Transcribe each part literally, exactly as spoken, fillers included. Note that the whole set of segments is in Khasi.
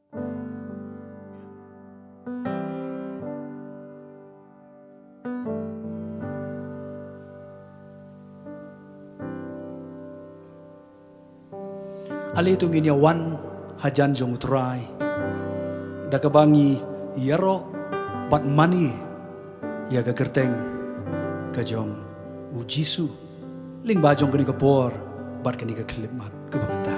Ale to ngin ïa wan hajan jong U Trai da kaba ngi ïaroh bad mane ïa ka kyrteng ka jong U Jisu lyngba jong kane ka por bad kane ka khyllipmat kaba mynta.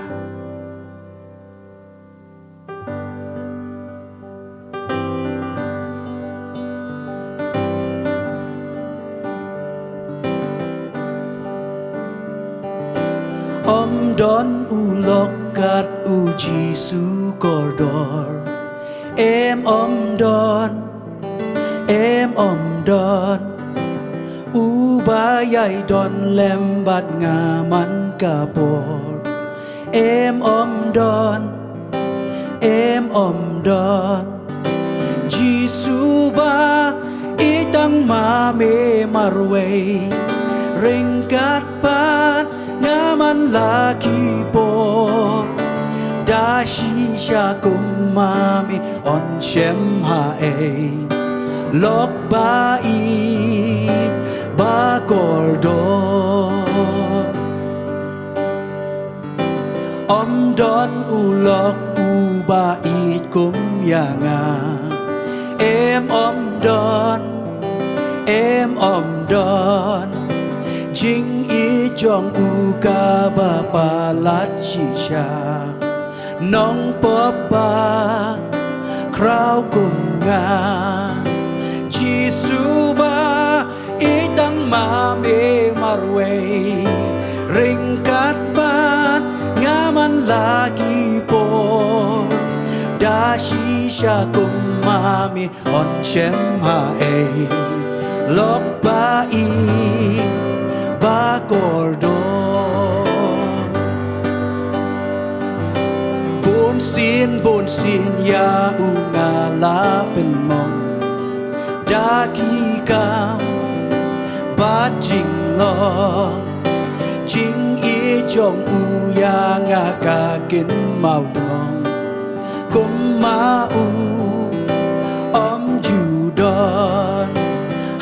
Ym don u lok kat U Jisu kordor. Em ym don, em ym don uba ïai don lem bad nga man ka por. Em ym don, em ym don. Jisu ba ïeit tang ma me marwei, ryngkat bad nga man la ki por. Da shisha kum ma me yn shem haei, lok ba ïeit ba kordor. Ym don u lok uba ïeit kum ïa nga. Em ym don, em ym don jingïeit jong u kaba palat shisha. Nongpop ba khraw kum nga, Jisu ba ïeit tang ma me marwei, ryngkat bad nga man la ki por. Da shisha kum ma me yn shem haei, lok ba ïeit ba kordor. Bunsien bunsien ïa u nga la pynmong da ki kam bad jinglong. Jingïeit jong u ïa nga ka kynmaw tnong. Kum ma u ym ju don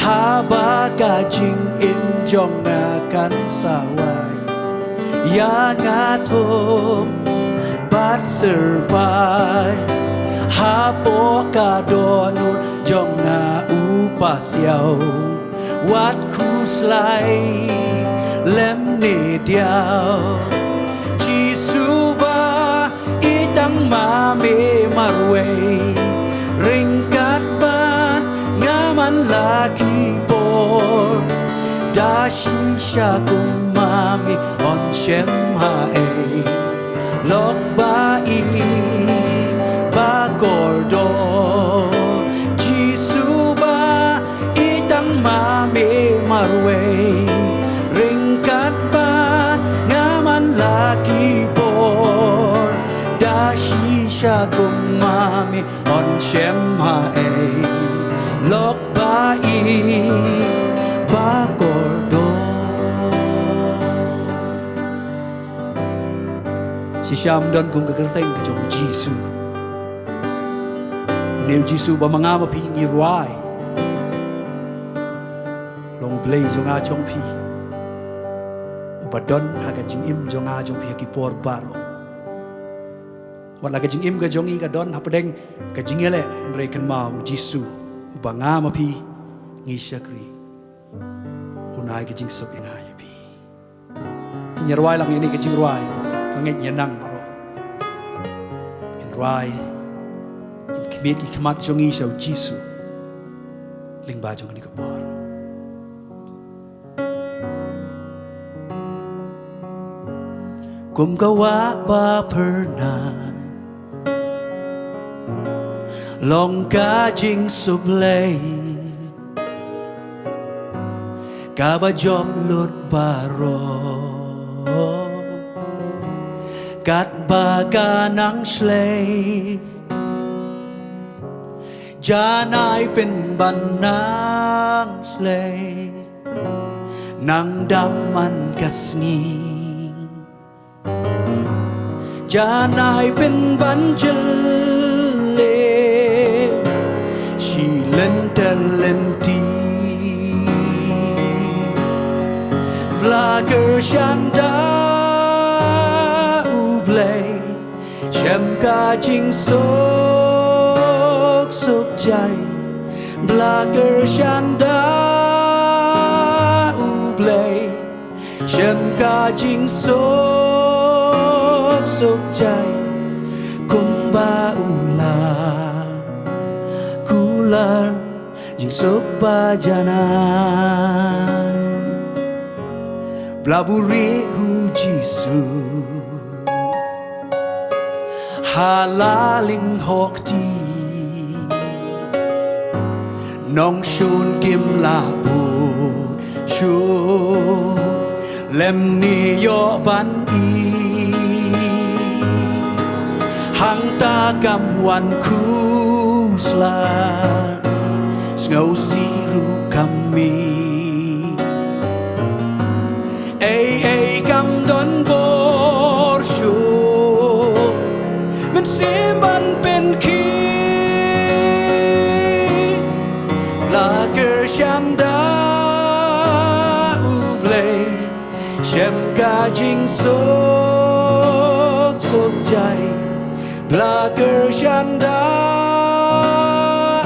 haba ka jingim jong nga kan sawai. Ïa nga thung bad syrbai hapoh ka dohnud jong nga u pasiaw. Wat khuslai lymne diaw. Jisu ba ïeit tang ma me marwei, ryngkat bad nga man la ki por. Da shisha kum ma me yn shem haei, lok ba ïeit ba kordor. Jisu ba ïeit tang ma me marwei, ryngkat bad nga man la ki por. Da shisha kum ma me yn shem haei, lok ba ïeit ba kordor. Shisha ym don kum ka kyrteng ka jong U Jisu. Une U Jisu ba ma nga ma phi ngi rwai. Long U Blei jong nga jong phi, uba don ha ka jingim jong nga jong phi ha ki por baroh. Wat la ka jingim ka jong ngi ka don hapdeng ka jingïaleh, hynrei kynmaw U Jisu uba nga ma phi ngi shakri, un ai ka jingsuk ïa nga ïa phi. Ngin ïa rwai lang ïa kane ka jingrwai. Nga ngeit ïa nang baroh ngin rwai, ngin khmied ki khmat jong ngi sha U Jisu lyngba jong kane ka por. Kum ka wah ba phyrnai, long ka jingsublei kaba jop lut baroh, katba ka nang shlei. Janai pynban nang shlei, nang dap man ka sngi. Janai pynban jylliew, Shi lynter lynti. Bla kyrshan da U Blei, shem ka jingsuk suk jai. Bla kyrshan da U Blei, shem ka jingsuk suk jai. Kumba u la kular jingsuk ba janai. Bla buhrieh U Jisu ha la ling hok ti. Nongshun kim lah bud shuh lymne ïoh ban ïeh. Hangta kam wan khuslai, sngewsih ruh kam mih. Ei ei kam don bor shuh, mynsiem ban pynkhih. Bla kyrshan da U Blei, shem ka jingsuk suk jai. Bla kyrshan da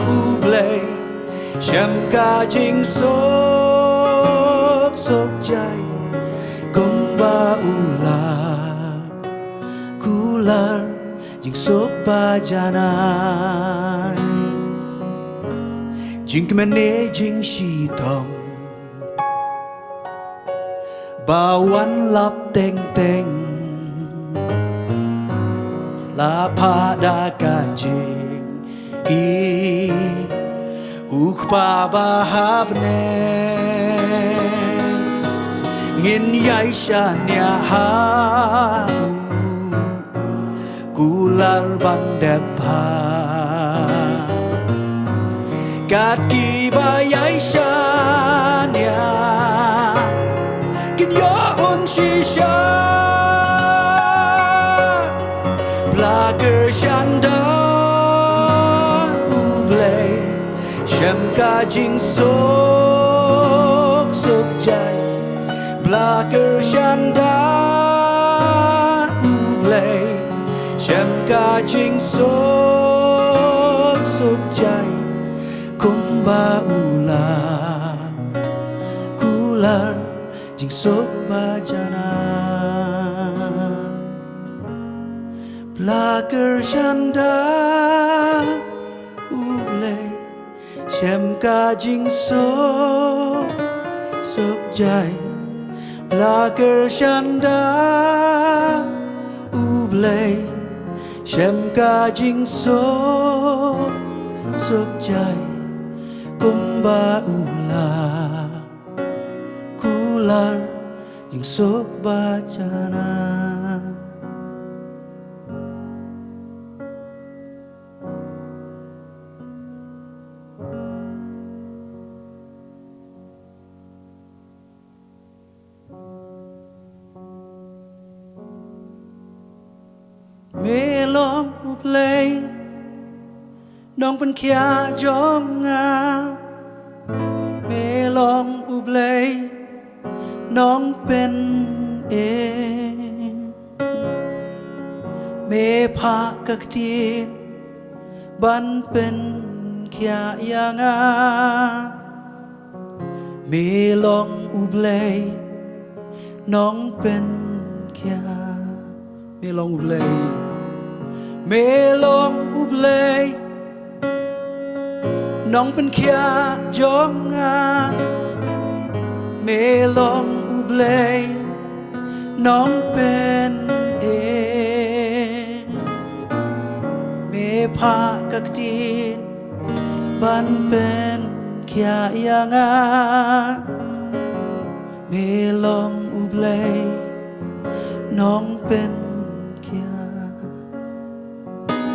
U Blei, shem ka jingsuk suk jai. Kumba u la kular jingsuk ba janai. Jingkmen ne jingshitom ba wan lap teng teng. La phah da ka jingïeit U Kpa ba ha bneng. Ngin ïai shaniah ha u, kular ban dep ha. Kat kiba ïai shaniah kin ïoh un shisha. Bla kyrshan da U Blei, shem ka jingsuk suk jai. Bla kyrshan da U Blei, shem ka jingsuk suk jai. Kumba u la kular jingsuk ba janai. Bla kyrshan da U Blei, shem ka jingsuk suk jai. Bla kyrshan da U Blei, shem ka jingsuk suk jai. Kumba u la kular jingsuk ba janai. Me long U Blei, nongpynkhiah jong nga. Me long U Blei, nongpynim. Me phah ka ktien ban pynkhiah ïa nga. Me long U Blei, nongpynkhiah. Me long U Blei. Me long U Blei, nongpynkhiah jong nga. Me long U Blei, nongpynim. Me phah ka ktien ban pynkhiah ïa nga. Me long U Blei, nongpynkhiah.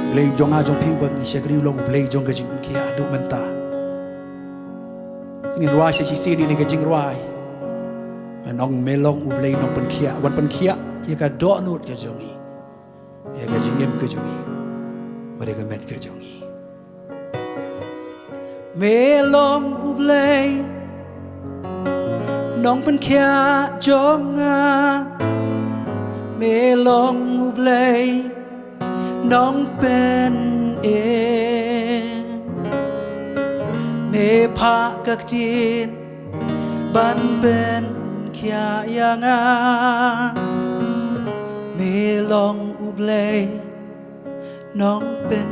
Blei jong nga jong phi ba ngi shakri u long U Blei jong ka jingpynkhiah haduh mynta. Ngin rwai shisien ïa kane ka jingrwai. Ngan ong me long U Blei nongpynkhiah, wan pynkhiah ïa ka dohnud ka jong ngi, ïa ka jingim ka jong ngi. Mari ka met ka jong ngi. Me long U Blei nongpynkhiah jong nga. Me long U Blei nongpynim. Me phah ka ktien ban pynkhiah ïa nga. Me long U Blei nongpynkhiah.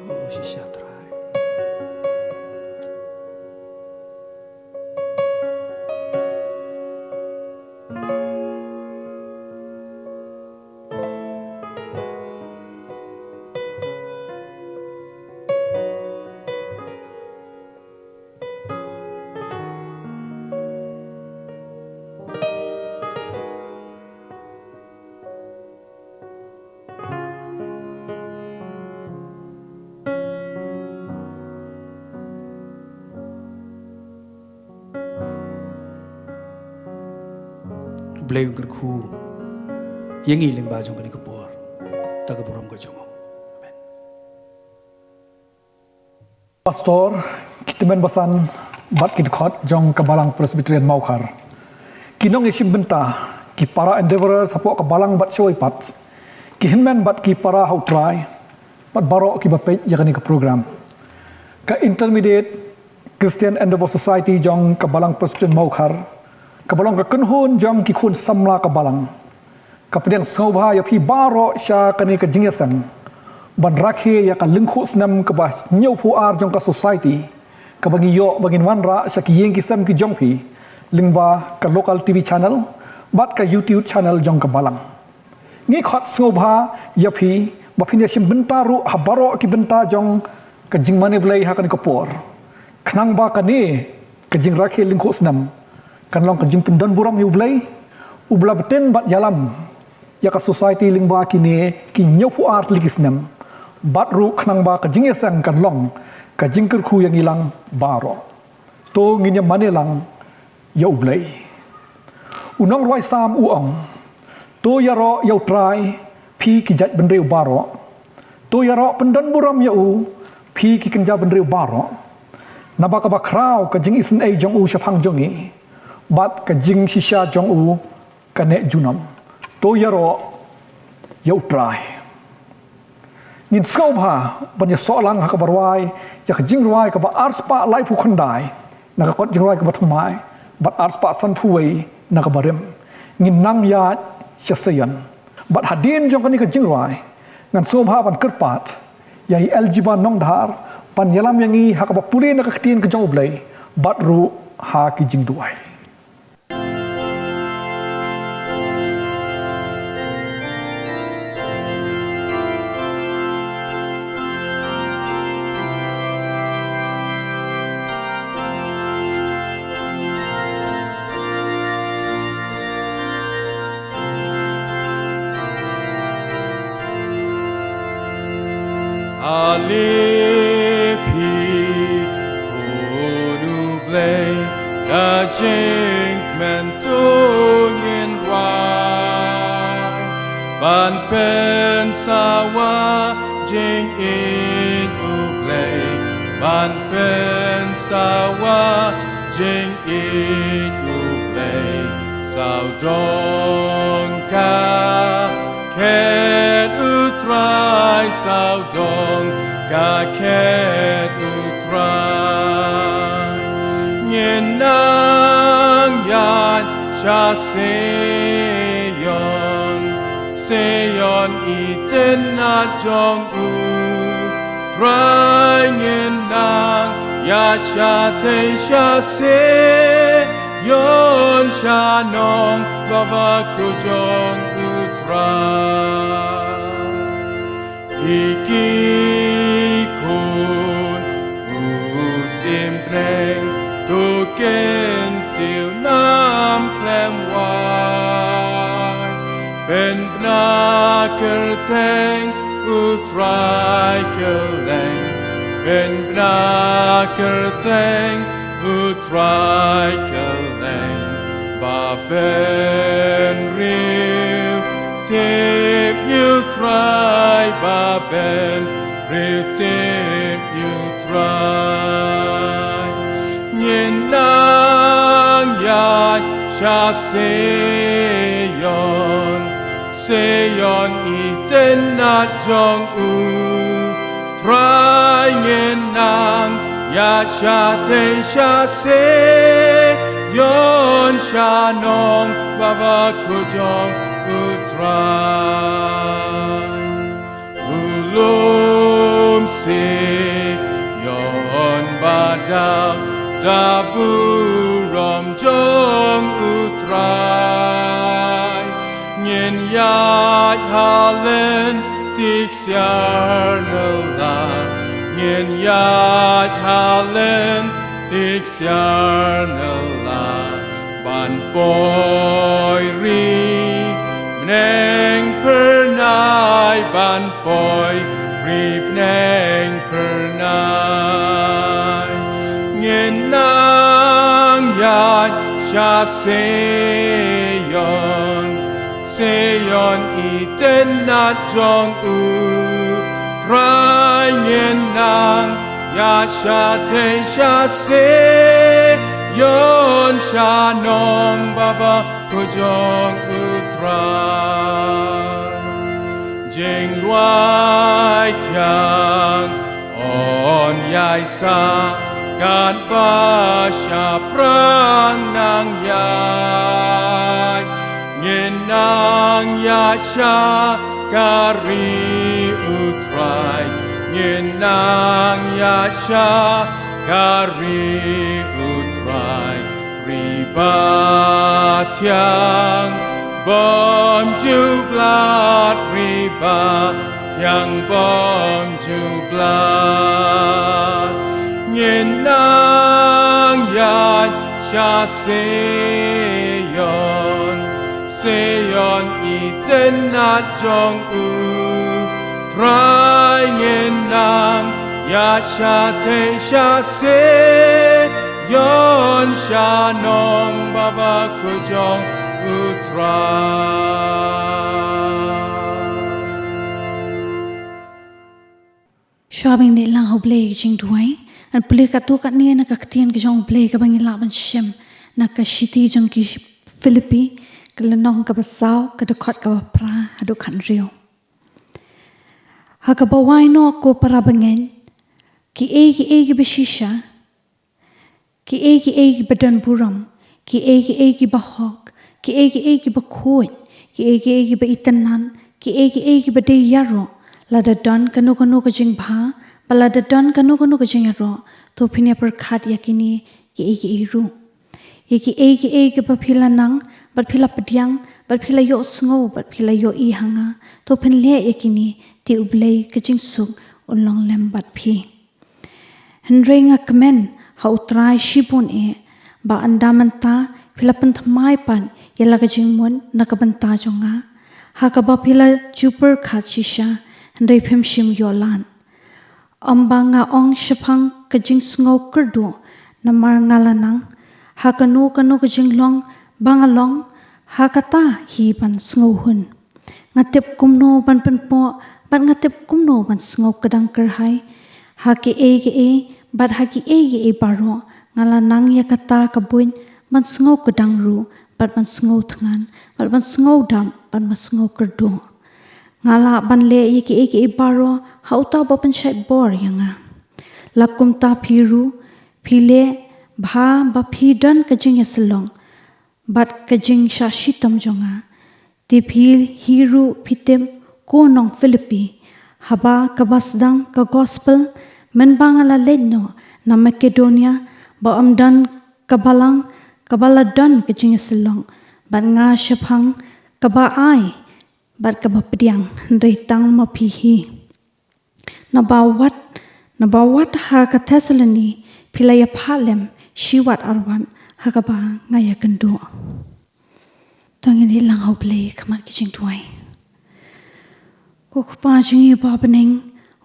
Oh, shisha Trai. Blei un kyrkhu ïa ngi lyngba jong kane ka por. Da ka burom ka jong u. Amen. Pastor, ki tymmen basan bad ki dkhot jong ka Balang Presbyterian Mawkhar. Ki nongïashim bynta, ki para endeavourers hapoh ka balang bad shawei pat. Ki hynmen bad ki para ha U Trai, bad baroh kiba peit ïa kane ka program. Ka Intermediate Christian Endeavour Society jong ka Balang Presbyterian Mawkhar, kaba long ka kynhun jong ki khun samla ka balang, ka pdiang sngewbha ïa phi baroh sha kane ka jingïaseng ban rakhe ïa ka lyngkhuh snem kaba hynñiewphew ar jong ka society, kaba ngi ïoh ba ngin wanrah sha ki ïing ki sem ki jong phi lyngba ka local T V channel bad ka YouTube channel jong ka balang. Ngi khot sngewbha ïa phi ba phin ïashim bynta ruh ha baroh ki bynta jong ka jingmane Blei ha kane ka por, khnang ba kane ka jingrakhe lyngkhuh snem kan long ka jingpyndonburom ïa U Blei, uba la btin bad ïalam ïa ka society lyngba kine ki hynñiewphew ar tylli ki snem, bad ruh khnang ba ka jingïaseng kan long ka jingkyrkhu ïa ngi lang baroh. To ngin ïa mane lang ïa U Blei. U nongrwai Salm u ong, to ïaroh ïa U Trai, phi ki jaitbynriew baroh. To ïaroh pyndonburom ïa u, phi ki kynja bynriew baroh. Naba kaba khraw ka jingisynei jong u shaphang jong ngi, bad ka jingshisha jong u ka neh junom. To ïaroh ïa U Trai. Ngin sngewbha ban ïasoh lang ha kaba rwai ïa ka jingrwai kaba arspah laiphew khyndai na ka kot jingrwai kaba thymmai, bad arspah sanphew wei na kaba rim. Ngin nang ïaid sha Seion. Bad hadien jong kane ka jingrwai, ngan sngewbha ban kyrpad ïa i Eljiba Nongdhar ban ïalam ïa ngi ha kaba pule na ka ktien ka jong U Blei, bad ruh ha ki jingduwai. Ale phi khun U Blei, da jingkmen to ngin rwai, ban pynsawa jingïeit U Blei, ban pynsawa jing ïeit U Blei, sawdong ka khet U Trai, sawdong ka khet U Trai. Ngin nang ïaid sha Seion, Seion i tynnad jong U Trai. Ngin nang ïaid shatei sha Seion, sha nongbah bakhuid jong U Trai. Phi ki khun u Syiem Blei, to kyntiew nam khlem wai. Pynbna kyrteng U Trai kylleng, pynbna kyrteng U Trai kylleng, ba Ba bynriew tip ïa U Trai, ba bynriew tip ïa U Trai. Ngin nang ïaid sha Sion, Sion itynnad jong U Trai. Ngin nang ïaid shatei sha Sion, sha nongbah bakhuid jong U Trai. U lum Sion ba dap da burom jong U Trai. Ngin ïaid ha lynti ksiar nylla, ngin ïaid ha lynti ksiar nylla, ban poi ri bneng phyrnai, ban poi ri bneng phyrnai. Ngin nang ïaid sha Sion, Sion itynnad jong U Trai. Ngin nang ïaid shatei sha Sion, sha nongbah bakhuid jong U Trai. Jingduwai thiang yn ïai sah katba shaphrang nang ïaid. Ngin nang ïaid sha ka ri U Trai, ngin nang ïaid sha ka ri U Trai. Ri ba thiang bymjublad, ri ba thiang bymjublad. Ngin nang ïaid sha Sion, Sion itynnad jong U Trai. Ngin nang ïaid shatei sha Sion, sha nongbah bakhuid jong U Trai. Shuwa ba ngin ïalang ha U Blei ka jingduwai, ngan pule katto katne na ka ktien ka jong U Blei kaba ngi lah ban shim na ka shithi jong ki Philippi, ka lynnong kaba saw, ka dkhot kaba phra haduh khathynriew. Ha kaba wai noh, ko para bangeit, kiei kiei kiba shisha, kiei kiei kiba don burom, kiei kiei kiba hok, kiei kiei kiba khuid, kiei kiei kiba itynnad, kiei kiei kiba dei ïaroh, lada don kano kano ka jingbha, bad lada don kano kano ka jingïaroh, to phin ïapyrkhat ïa kine kiei kiei ruh. Ïa kiei kiei kiba phi la nang, bad phi la pdiang, bad phi la ïohsngew, bad phi la ïohi ha nga, to phin leh ïa kine, te U Blei ka jingsuk un long lem bad phi. Hynrei nga kmen ha U Trai shibun eh, ba ynda mynta phi la pynthymmai pat ïa la ka jingmut na ka bynta jong nga, ha kaba phi la ju pyrkhat shisha, hynrei phim shym ïoh lad. Ym ba nga ong shaphang ka jingsngew kyrduh, namar nga la nang ha kano kano ka jinglong ba nga long ha kata hi ban sngewhun. Nga tip kumno ban pynpoh, bad nga tip kumno ban sngewkdang kyrhai. Ha kiei kiei, bad ha kiei kiei baroh, nga la nang ïa kata ka buit ban sngewkdang ruh, bad ban sngewthngan, bad ban sngewdap, bad ban sngewkyrduh. Nga lah ban leh ïa kiei kiei baroh ha uta uba pynshait bor ïa nga. La kumta phi ruh, phi leh bha ba phi don ka jingïasyllok bad ka jingshah shitom jong nga. Te phi hi ruh phi tip, ko nong Philippi, haba kaba sdang ka gospel, mynba nga la leit noh na Makedonia, ba ym don ka balang kaba la don ka jingïasyllok bad nga shaphang kaba ai bad kaba pdiang, hynrei tang ma phi hi. Naba wat, naba wat ha ka Thessaloni phi la ïapha lem shi wat ar wat, ha kaba nga ïakynduh. To ngin ïalang ha U Blei ha khmat ka jingduwai. Ko Kpa jong ngi uba ha bneng,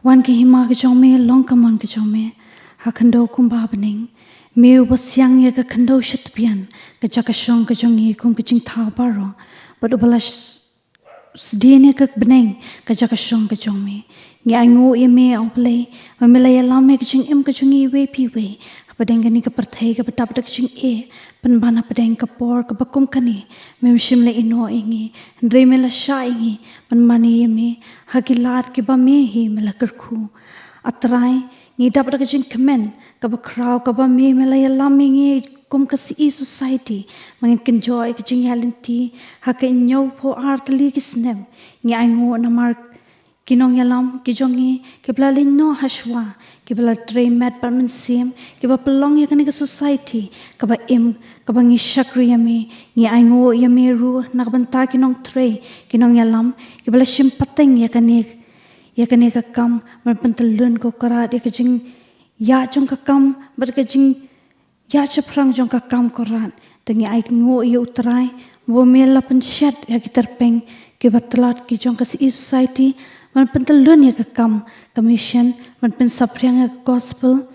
wan ka hima ka jong me, long ka mon ka jong me, ha khyndew kumba ha bneng. Me uba siang ïa ka khyndew shatbian, ka jaka shong ka jong ngi kum ka jingthaw baroh, bad uba la s-, sdien ïa ka bneng, ka jaka shong ka jong me. Ngi ainguh ïa me, O Blei, ba me la ïalam ïa ka jingim ka jong ngi iwei pa iwei hapdeng kane ka pyrthei kaba dap da ka jingeh, pynban hapdeng ka por kaba kum kane. Mem shym la ïehnoh ïa ngi, hynrei me la shah ïa ngi ban mane ïa me ha ki lad kiba me hi me la kyrkhu. A Trai, ngi dap da ka jingkmen kaba khraw kaba me me la ïalam ïa ngi kum ka C E Society, ba ngin kynjoh ïa ka jingïaid lynti ha ka hynñiewphew ar tylli ki snem. Ngi ainguh namar ki nongïalam ki jong ngi kiba la leit noh hashwa, kiba la trei met bad mynsiem, kiba pynlong ïa kane ka society kaba im, kaba ngi shakri ïa me. Ngi ainguh ïa me ruh na ka bynta ki nongtrei, ki nongïalam kiba la shim pateng ïa kane, ïa kane ka kam, ban pyntyllun ko Kynrad ïa ka jingïaid jong ka kam bad ka jing ïaid shaphrang jong ka kam ko Kynrad. Te ngi ainguh ïa U Trai, ba me la pynshet ïa ki tyrpeng kiba tlot ki jong ka C E Society ban pyntyllun ïa ka kam ka mission, ban pynsaphriang ïa ka gospel,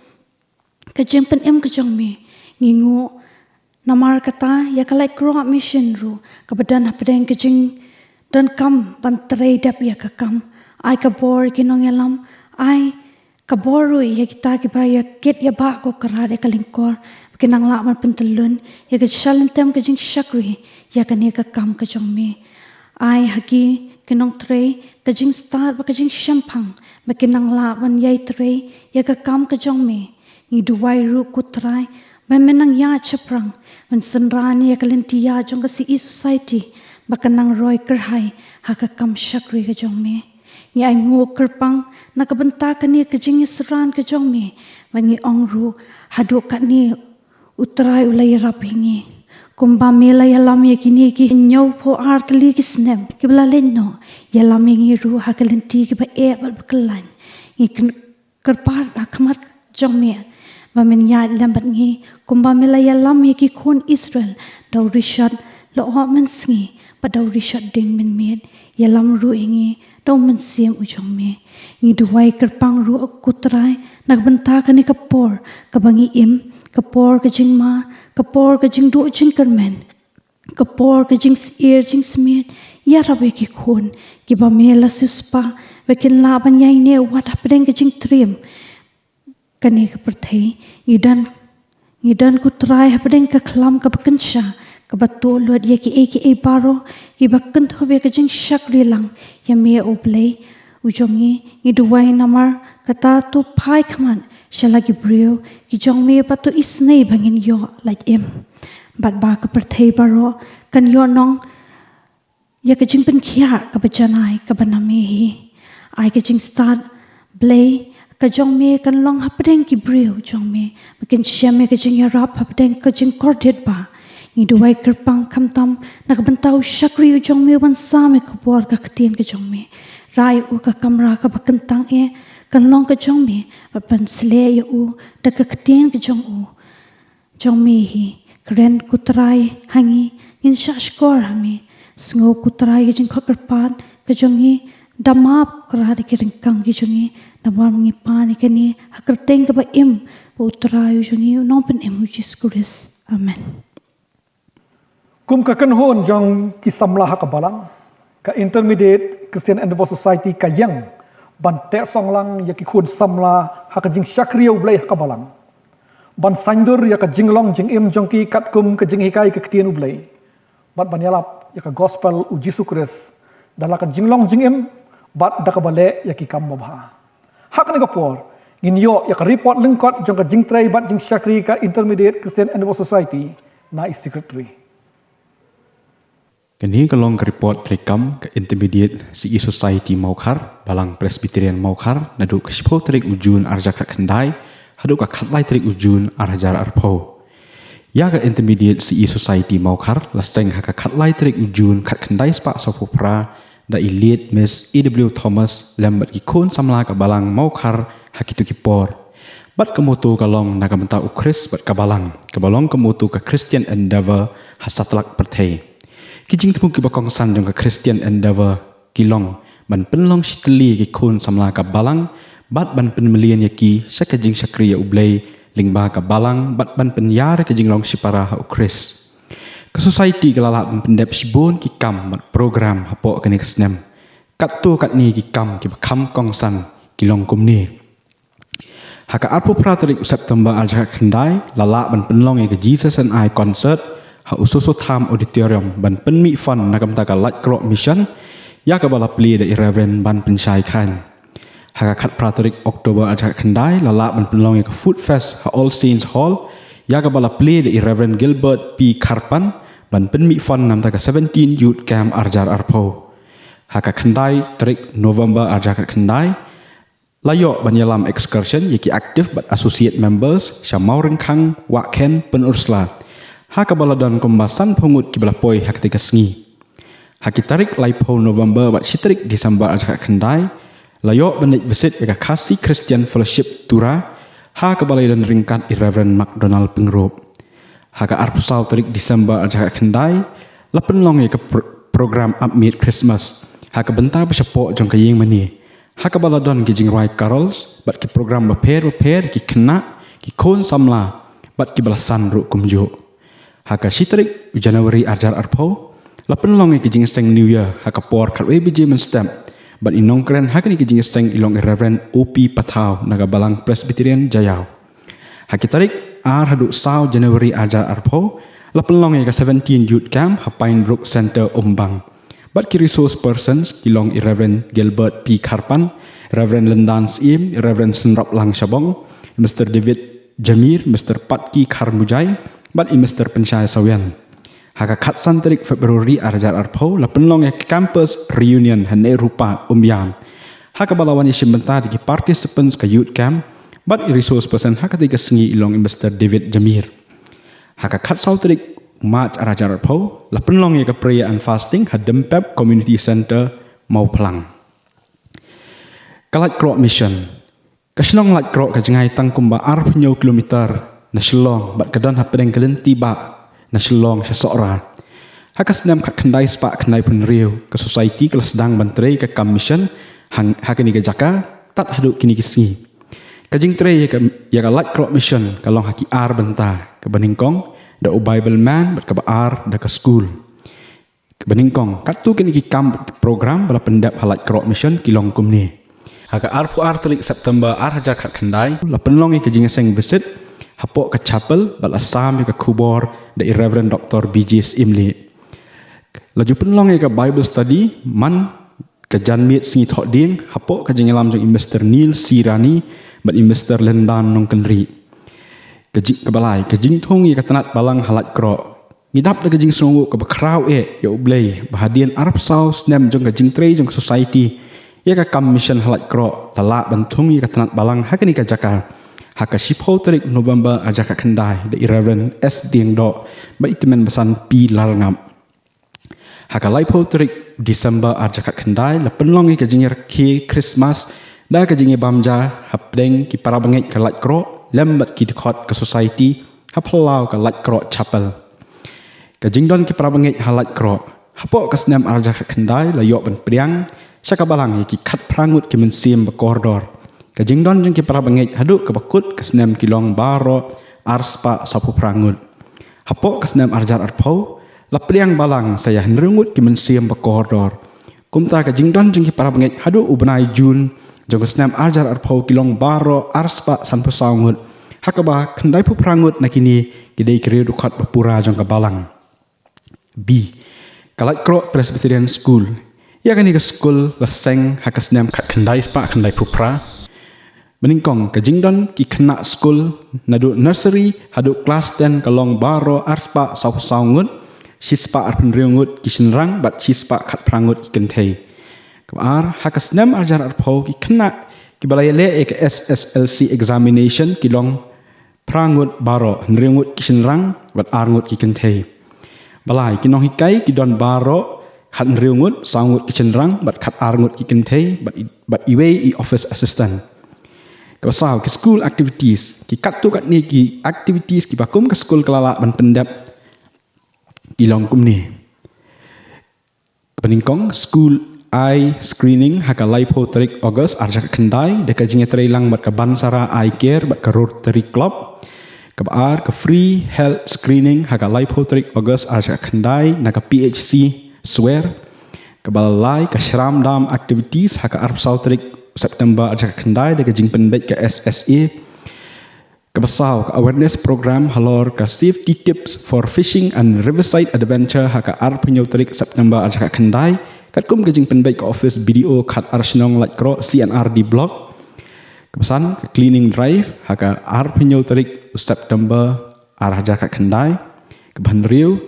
ka jingpynim ka jong me. Ngi nguh namar kata ïa ka Laitkroh Mission ruh, kaba don hapdeng ka jingdonkam ban trei dep ïa ka kam. Ai ka bor ki nongïalam, ai ka bor ruh ïa kita kiba ïakit ïabah ko Kynrad ïa ka lyngkor, ba kin nang lah ban pyntyllun ïa ka shalynter ka jingshakri ïa kane ka kam ka jong me. Ai ha ki, ki nongtrei, ka jingstad bad ka jingshemphang, ba kin nang lah ban ïai trei ïa ka kam ka jong me. Ngi duwai ruh ko Trai, ba men nang ïaid shaphrang, ban synran ïa ka lynti ïaid jong ka C E Society, ba kan nang roi kyrhai ha ka kam shakri ka jong me. Ngi ainguh kyrpang na ka bynta kane ka jingïasynran ka jong me, bad ngi ong ruh, haduh katne U Trai u la ïarap ïa ngi. Kumba me la ïalam ïa kine ki hynñiewphew ar tylli ki snem kiba la leit noh, ïalam ïa ngi ruh ha ka lynti kiba eh bad ba khlaiñ. Ngi kyn-, kyrpad ha khmat jong me, ba men ïaid lem bad ngi, kumba me la ïalam ïa ki khun Israel da u rishot lyoh mynsngi bad da u rishot dieng mynmiet. Ïalam ruh ïa ngi da u Mynsiem u jong me. Ngi duwai kyrpang ruh ko Trai na ka bynta kane ka por kaba ngi im, ka por ka jingma, ka por ka jingduh jingkyrmen, ka por ka jingsyier jingsmiej. Ïarap ïa ki khun kiba me la siewspah ba kin lah ban ïaineh wat hapdeng ka jingtriem kane ka pyrthei. Ngi don, ngi don ko Trai hapdeng ka khlam kaba kynsha, kaba tuh lut ïa kiei kiei baroh kiba kynthup ïa ka jingshakri lang ïa me, O Blei u jong ngi. Ngi duwai namar kata, to phai khmat sha la ki briew ki jong me, bad to isynei ba ngin ïoh lait im, bad ba ka pyrthei baroh kan ïohnong ïa ka jingpynkhiah kaba janai kaba na me hi. Ai ka jingstad, Blei, ka jong me kan long hapdeng ki briew jong me, ba kin shem ïa ka jingïarap hapdeng ka jingkordit ba. Ngi duwai kyrpang khamtam na ka bynta u shakri u jong me, ban sam ïa ka bor ka ktien ka jong me. Rai u ka kamra kaba kyntang eh kan long ka jong me, bad ban sleh ïa u da ka ktien ka jong u, jong me hi. Kren ko Trai ha ngi, ngin shah shkor ha me. Sngew ko Trai ka jingkhot kyrpad ka jong ngi, da map ko Kynrad ïa ki ryngkang ki jong ngi, namar ngi pan ïa kane ha ka kyrteng kaba im bad u Trai u jong ngi, u Nongpynim u Jisu Khrist. Amen. Kum ka kynhun jong ki samla ha ka Balang, ka Intermediate Christian Endeavour Society ka ïeng ban teh song lang ïa ki khun samla ha ka jingshakri ïa u Blei ha ka Balang, ban saiñdur ïa ka jinglong jingim jong ki katkum ka jinghikai ka ktien u Blei, bad ban ïalap ïa ka gospel u Jisu Khrist da la ka jinglong jingim bad da kaba leh ïa ki kam babha. Ha kane ka por ngin ïoh ïa ka report lyngkot jong ka jingtrei bad jingshakri ka Intermediate Christian Endeavour Society na i secretary. Kane ka long ka report treikam ka Intermediate C E Society Mawkhar, Balang Presbyterian Mawkhar, naduh ka shiphew tarik u Jun arhajar khatkhyndai haduh ka khatlai tarik u Jun arhajar arphew. Ïa ka Intermediate C E Society Mawkhar la seng ha ka khatlai tarik u Jun khatkhyndai spah sawphew phra da i Late Miss E W Thomas lem bad ki khun samla ka Balang Mawkhar ha kito ki por. Bad ka motto ka long na ka bynta u Khrist bad ka Balang, kaba long ka motto ka Christian Endeavour ha satlak pyrthei. Ki jingthmu kiba kongsan jong ka Christian Endeavour ki long ban pynlong shitylli ïa ki khun samla ka Balang bad ban pynmlien ïa ki sha ka jingshakri ïa u Blei lyngba ka balang bad ban pynïar ka jinglong shipara ha u Khrist. Ka Society ka la lah ban pyndep shibun ki kam bad program hapoh kane ka snem. Katto katne ki kam kiba kham kongsan ki long kumne. Ha ka arphew phra tarik u September arhajar khatkhyndai la lah ban pynlong ïa ka Jesus and I concert ha u Soso Tham Auditorium ban pynmih fund na ka bynta ka Laitkroh Mission, ïa kaba la plie da i Reverend Banpynshai Chyne. Ha ka khatphra tarik October arhajar khatkhyndai la lah ban pynlong ïa ka Food Fest ha All Saints Hall, ïa kaba la plie da i Reverend Gilbert P Kharpan ban pynmih fund na ka bynta ka seventeen Youth Camp arhajar arphew. Ha ka khyndai tarik November arhajar khatkhyndai la ïoh ban ïalam excursion ïa ki active bad associate members sha Mawryngkhang, Wahkhen, Pynursla. Ha kaba la don kumba sanphew ngut kiba la poi ha katei ka sngi. Ha ki tarik laiphew November bad shi tarik December arhajar khatkhyndai la ïoh ban leit visit ïa ka Khasi Christian Fellowship Tura, ha kaba la ïadon ryngkat i Reverend McDonald Pyngrope. Ha ka arphew saw tarik December arhajar khatkhyndai la pynlong ïa ka pr- program Apmiet Christmas ha ka bynta ba shapoh jong ka ïing mane, ha kaba la don ki jingrwai carols bad ki program bapher bapher ki khynnah, ki khun samla bad kiba la san ruh kumjuh. Ha ka shi tarik January arhajar arphew la pynlong ïa ka jingïaseng New Year ha ka por khatwei baje mynstep, bad i nongkren ha kane ka jingïaseng i long i Reverend O P Pathaw na ka Balang Presbyterian Jaïaw. Ha ki tarik ar haduh saw January arhajar arphew la pynlong ïa ka seventeen Youth Camp ha Pine Brook Centre, Umbang. Bad ki resource persons ki long i Reverend Gilbert P Kharpan, Reverend Lyndan Syiem, Reverend Synraplang Shabong, Mister David Jamir, Mister Patki Kharmujai bad i Mister Pynshai Sawian. Ha ka khatsan tarik February arhajar arphew la pynlong ïa ka campus reunion ha Nehru Park, Umiam, ha kaba la wan ïashim bynta da ki participants ka Youth Camp bad i resource person ha katei ka sngi i long i Mister David Jamir. Ha ka khatsaw tarik March arhajar arphew la pynlong ïa ka prayer and fasting ha Dympep Community Centre, Mawphlang. Ka Laitkroh Mission. Ka shnong Laitkroh ka jngai tang kumba arphew hynñiew kilometer na Shillong bad ka don hapdeng ka lynti bah na Shillong sha Sohra. Ha ka snem khatkhyndai spah khyndaiphew hynriew ka Society ka la sdang ban trei ka kam mission ha kane ka jaka tad haduh kine ki sngi. Ka jingtrei ïa ka, ïa ka Laitkroh Mission ka long ha ki ar bynta, kaba nyngkong da u Bible Man bad kaba ar da ka skul. Kaba nyngkong, katto katne ki kam program ba la pyndep ha Laitkroh Mission ki long kumne. Ha ka arphew ar tarik September arhajar khatkhyndai la pynlong ïa ka jingïaseng visit hapoh ka chapel bad la sam ïa ka khubor da i Reverend Doctor B J Syiemlieh. La ju pynlong ïa ka Bible study man ka janmiet sngi Thohdieng hapoh ka jingïalam jong i Mister Neil C Rani bad i Mister Lyndan Nongkynrih. Ka jing, kaba lai, ka jingthung ïa ka tnat balang ha Laitkroh. Ngi dap da ka jingsngewnguh kaba khraw eh ïa U Blei ba hadien arphew saw snem jong ka jingtrei jong ka Society ïa ka kam mission ha Laitkroh, la lah ban thung ïa ka tnat balang ha kane ka jaka ha ka shiphew tarik November arhajar khatkhyndai da i Reverend S Diengdoh bad i Tymmen Basan P Larngap. Ha ka laiphew tarik December arhajar khatkhyndai la pynlong ïa ka jingïarakhe Christmas da ka jingïabam ja hapdeng ki para bangeit ka Laitkroh lem bad ki dkhot ka Society ha phyllaw ka Laitkroh Chapel. Ka jingdon ki para bangeit ha Laitkroh hapoh ka snem arhajar khatkhyndai la ïoh ban pdiang sha ka balang ïa ki khatphra ngut ki mynsiem ba kordor. Ka jingdon jong ki para bangeit haduh kaba kut ka snem ki long baroh arspah sawphew phra ngut. Hapoh ka snem arhajar arphew la pdiang balang sa ïa hynriew ngut ki mynsiem ba kordor. Kumta ka jingdon jong ki para bangeit haduh u bnai June jong ka snem arhajar arphew ki long baroh arspah sanphew saw ngut, ha kaba khyndaiphew phra ngut na kine ki dei ki riew dkhot ba pura jong ka balang. B. Ka Laitkroh Presbyterian School. Ïa kane ka skul la seng ha ka snem khatkhyndai spah khyndaiphew phra. Banyngkong, ka jingdon ki khynnah skul naduh nursery haduh klas ten ka long baroh arspah sawphew saw ngut, shispah arphew hynriew ngut ki shynrang bad shispah khatphra ngut ki kynthei. Kaba ar, ha ka snem arhajar arphew ki khynnah kiba la ïaleh ïa ka S S L C examination ki long phra ngut baroh, hynriew ngut ki shynrang bad ar ngut ki kynthei. Ba lai, ki nonghikai ki don baroh khathynriew ngut, saw ngut ki shynrang bad khatar ngut ki kynthei, bad i, bad iwei i office assistant. Kaba saw, ki school activities, ki katto katne ki activities kiba kum ka skul ka la lah ban pyndep ki long kumne. Kaba nyngkong, school eye screening ha ka laiphew tarik August arhajar khatkhyndai da ka jingïatreilang bad ka Bansara Eye Care bad ka Rotary Club. Kaba ar, ka free health screening ha ka laiphew tarik August arhajar khatkhyndai na ka P H C Swer. Kaba lai, ka Shram Dam activities ha ka arphew saw tarik September arhajar khatkhyndai da ka jingpynbeit ka S S A. Kaba saw, ka awareness program halor ka safety tips for fishing and riverside adventure ha ka arphew hynñiew tarik September arhajar khatkhyndai, katkum ka jingpynbeit ka office B D O khatar shnong Laitkroh C and R D block. Kaba san, ka cleaning drive ha ka arphew hynñiew tarik September arhajar khatkhyndai. Kaba hynriew,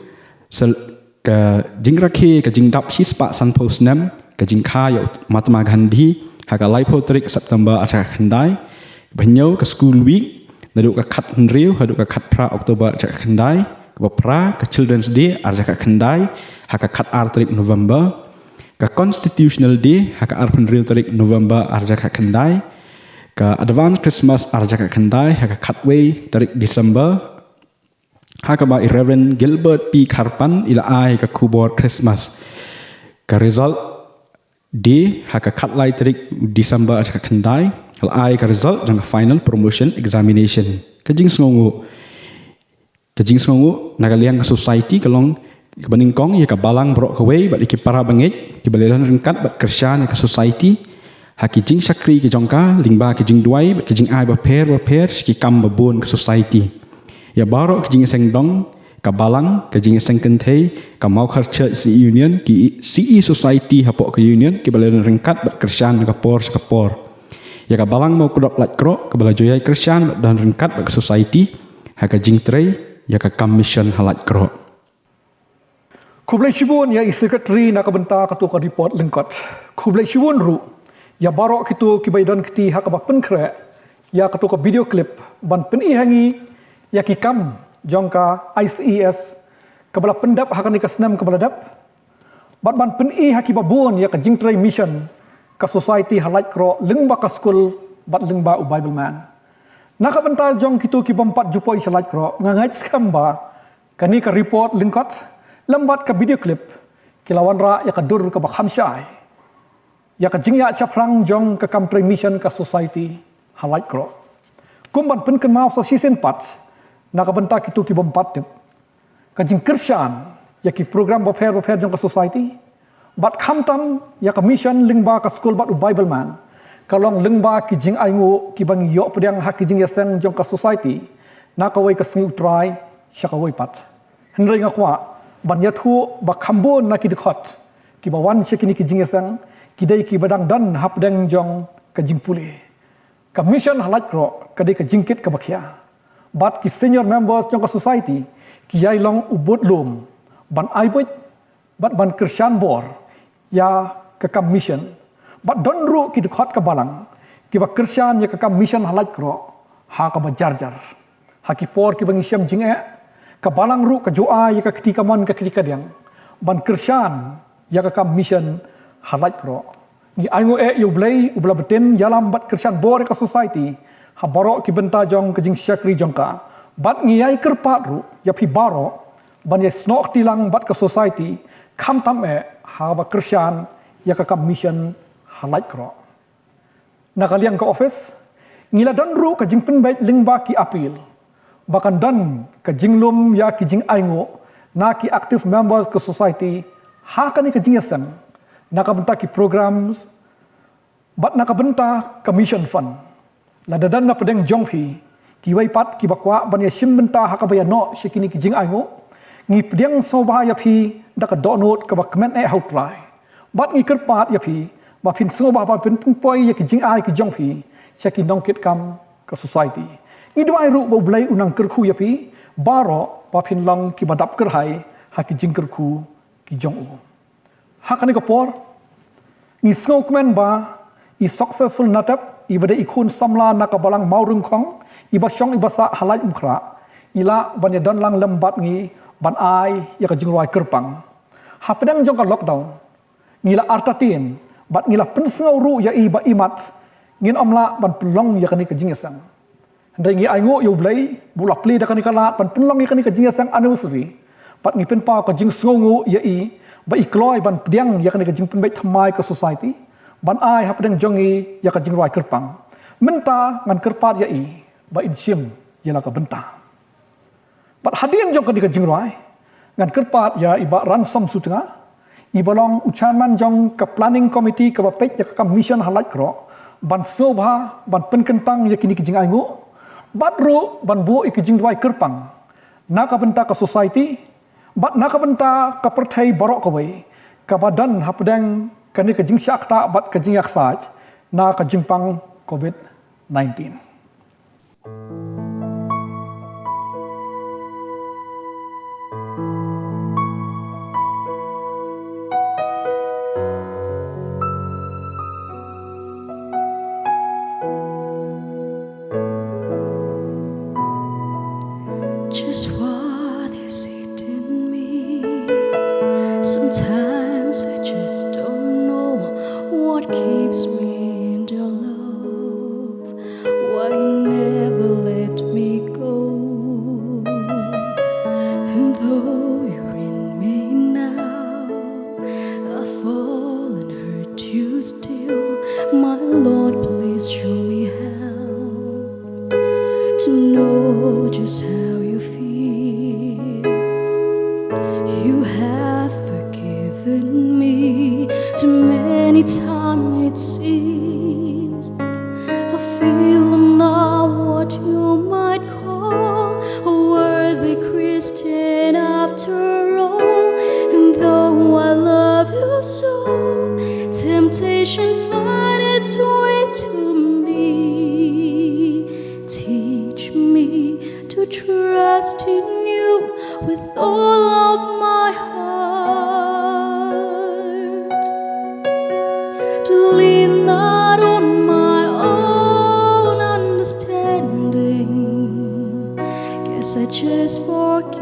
sel-, ka jingrakhe ka jingdap shispah sanphew snem ka jingkha ïa u Mahatma Gandhi ha ka laiphew tarik September arhajar khatkhyndai. Kaba hynñiew, ka School Week naduh ka khathynriew haduh ka khatphra October arhajar khatkhyndai. Kaba phra, ka Children's Day arhajar khatkhyndai ha ka khatar tarik November. Ka Constitutional Day ha ka arphew hynriew tarik November arhajar khatkhyndai. Ka Advance Christmas arhajar khatkhyndai ha ka khatwei tarik December. Ha kaba i Reverend Gilbert P Kharpan i la ai ka khubor Christmas. Ka Result Day ha ka khatlai tarik December arhajar khatkhyndai, la ai ka result jong ka final promotion examination. Ka jingsngewnguh, ka jingsngewnguh na ka liang ka society ka long kaba nyngkong ïa ka balang baroh kawei bad ïa ki para bangeit kiba la don ryngkat bad kyrshan ïa ka society ha ki jingshakri ki jong ka lyngba ki jingduwai bad ki jingai bapher bapher sha ki kam babun ka society. Ïa baroh ki jingïaseng dong, ka balang, ka jingïaseng kynthei, ka Mawkhar Church C E Union, ki C E Society hapoh ka Union kiba la don ryngkat bad kyrshan na ka por sha ka por. Ïa ka balang Mawkdrop Laitkroh kaba la ju ïai kyrshan bad don ryngkat bad ka society ha ka jingtrei ïa ka kam mission ha Laitkroh. Khublei shibun ïa i Secretary na ka bynta kato ka report lyngkot. Khublei shibun ruh ïa baroh kito kiba ïadon kti ha kaba pynkhreh ïa kato ka video clip ban pyni ha ngi ïa ki kam jong ka I C E S kaba la pyndep ha kane ka snem kaba la dep. Bad ban pyni ha kiba bun ïa ka jingtrei mission ka society ha Laitkroh lyngba ka skul bad lyngba u Bible man. Na ka bynta jong kito ki bym pat ju poi sha Laitkroh, nga ngeit skhem ba kane ka report lyngkot lem bad ka video clip ki la wanrah ïa ka dur kaba kham shai ïa ka jingïaid shaphrang jong ka kam trei mission ka society ha Laitkroh. Kum ban pynkynmaw sa shisien pat na ka bynta kito ki bym pat tip, ka jingkyrshan ïa ki program bapher bapher jong ka society bad khamtam ïa ka mission lyngba ka skul bad u Bible man ka long lyngba ki jingainguh kiba ngi ïoh pdiang ha ki jingïaseng jong ka society na kawei ka sngi U Trai sha kawei pat. Hynrei nga kwah ban ïathuh ba kham bun na ki dkhot kiba wan sha kine ki jingïaseng ki dei kiba dang don hapdeng jong ka jingpule. Ka mission ha Laitkroh ka dei ka jingkit kaba khia bad ki senior members jong ka society ki ïai long u budlum ban ai buit bad ban kyrshan bor ïa ka kam mission. Bad don ruh ki dkhot ka balang kiba kyrshan ïa ka kam mission ha Laitkroh ha kaba jar jar. Ha ki por kiba ngi shem jingeh, ka balang ruh ka ju ai ïa ka kti kamon ka kti kadiang ban kyrshan ïa ka kam mission ha Laitkroh. Ngi ainguh eh ïa U Blei uba la btin ïalam bad kyrshan bor ïa ka society ha baroh ki bynta jong ka jingshakri jong ka. Bad ngi ïai kyrpad ruh ïa phi baroh ban ïai snoh kti lang bad ka society khamtam eh haba kyrshan ïa ka kam mission ha Laitkroh. Na ka liang ka office ngi la don ruh ka jingpynbeit lyngba ki appeal ba kan don ka jinglum ïa ki jingainguh na ki active members ka society ha kane ka jingïaseng na ka bynta ki programs bad na ka bynta ka mission fund. Lada don na pdeng jong phi kiwei pat kiba kwah ban ïashim bynta ha kaba ïa noh sha kine ki jingainguh, ngi pdiang sngewbha ïa phi da ka dohnud kaba kmen eh ha U Trai. Bad ngi kyrpad ïa phi ba phin sngewbha ba phin pynpoi ïa ki jingai ki jong phi sha ki nongkitkam ka society. Ngi duwai ruh ba U Blei un nang kyrkhu ïa phi baroh ba phin long kiba dap kyrhai ha ki jingkyrkhu ki jong u. Ha kane ka por ngi sngewkmen ba i Successful Natep iba dei i khun samla na ka balang Mawryngkhong iba shong iba sah ha Laitumkhrah i lah ban ïadon lang lem bad ngi ban ai ïa ka jingrwai kyrpang. Hapdeng jong ka lockdown ngi la artatien bad ngi la pynsngew ruh ïa i ba imat ngin ym lah ban pynlong ïa kane ka jingïaseng. Hynrei ngi ainguh ïa U Blei ba u la plie da kane ka lad ban pynlong ïa kane ka jingïaseng anniversary. Bad ngi pynpaw ka jingsngewnguh ïa i ba i kloi ban pdiang ïa kane ka jingpynbeit thymmai ka society, ban ai hapdeng jong i ïa ka jingrwai kyrpang. Mynta ngan kyrpad ïa i ba in shim ïa la ka bynta. Bad hadien jong kane ka jingrwai, ngan kyrpad ïa i Bah Ransom Sutnga, i ba long u chairman jong ka planning committee kaba peit ïa ka kam mission ha Laitkroh, ban sngewbha ban pynkyntang ïa kine ki jingainguh, bad ruh ban buh ïa ki jingrwai kyrpang na ka bynta ka society, bad na ka bynta ka pyrthei baroh kawei, kaba don hapdeng kane ka jingshah ktah bad ka jingïaksaid na ka jingpang covid nineteen. Just what is it in me? Sometimes I just don't know what keeps me in your love. Why you never let me go? And though you're in me now, I fall and hurt you still. My Lord, please show me how to know just how you feel. You have forgiven me too many times, it seems. I feel I'm not what you might call a worthy Christian after all. And though I love you so, temptation find its way to me. Teach me to trust in you with all of my heart, to lean not on my own understanding. Guess I just forget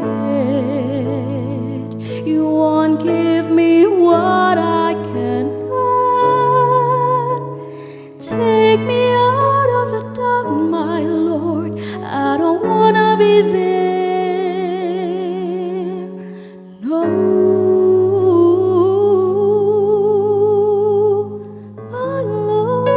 you won't give me what I can bear. Take me out of the dark, my Lord. I don't wanna be there. No, my Lord.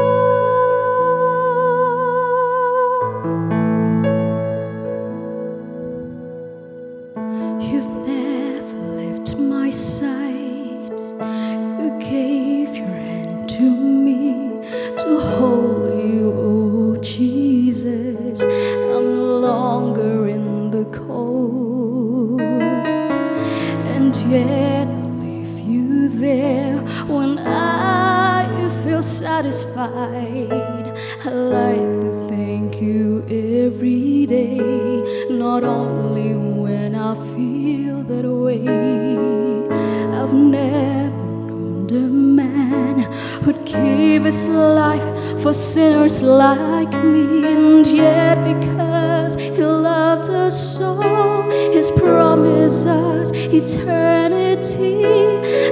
You've never left my side. You gave your hand to me to hold you, oh Jesus. I'm no longer in the cold, and yet I leave you there. When I feel satisfied, I like to thank you every day, not only when I feel that way. I've never known a man who'd give his life for sinners like me, and yet because he loved us so, he's promised us eternity,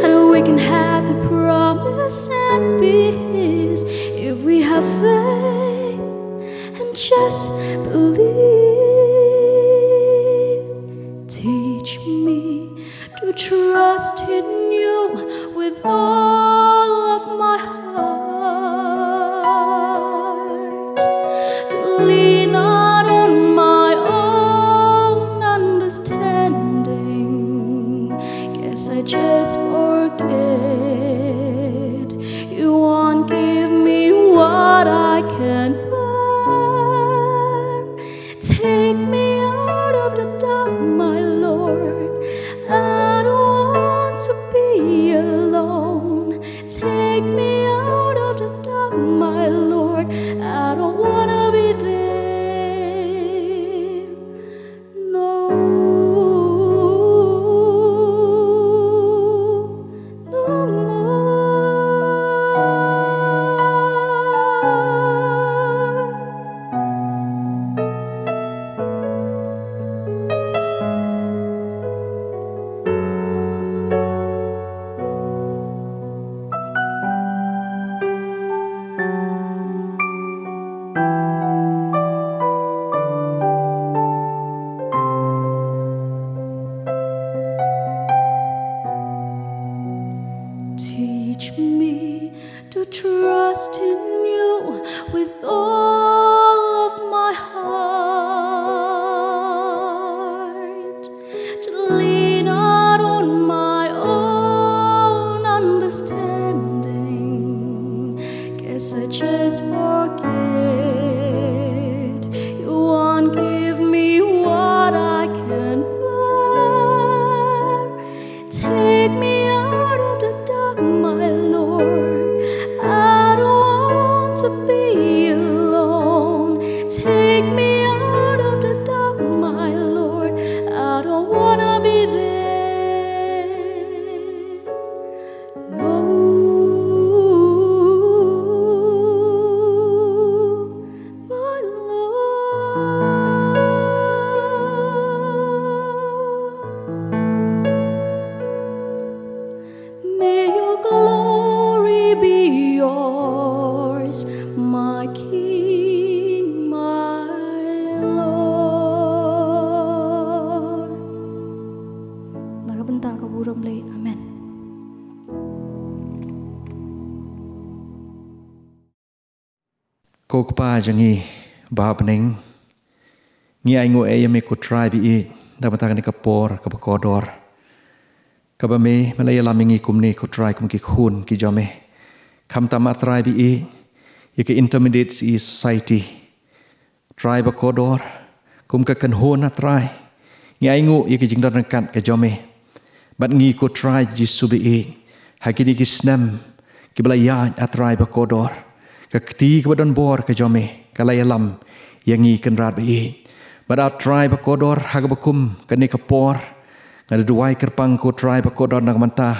and we can have the promise and be his if we have faith and just believe. Teach me to trust in you with all of my heart, to lean not on my own understanding. Guess I just forget you won't give me what I can bear. Take me out of the dark, my Lord. I don't want to be alone. Take me out of the dark, my Lord. I don't wanna be there. No, no, Bynta ka burom lei. Amen. Ko Kpa jong ngi ba ha bneng, ngi ainguh ïa me ko Trai ba ïeit, da bynta kane ka por kaba kordor, kaba me, me la ïalam ïa ngi kumne ko Trai kum ki khun ki jong me. Khamtam A Trai ba ïeit, ïa ka Intermediate C E Society, Trai ba kordor, kum ka kynhun A Trai, ngi ainguh ïa ka jingdon ryngkat ka jong me bad ngi ko Trai Jisu ba ïeit, ha kine ki snem kiba la ïaid A Trai ba kordor. Ka kti kaba don bor ka jong me ka la ïalam ïa ngi Kynrad ba ïeit. Bad A Trai ba kordor, ha kaba kum kane ka por, nga da duwai kyrpang ko Trai ba kordor na ka bynta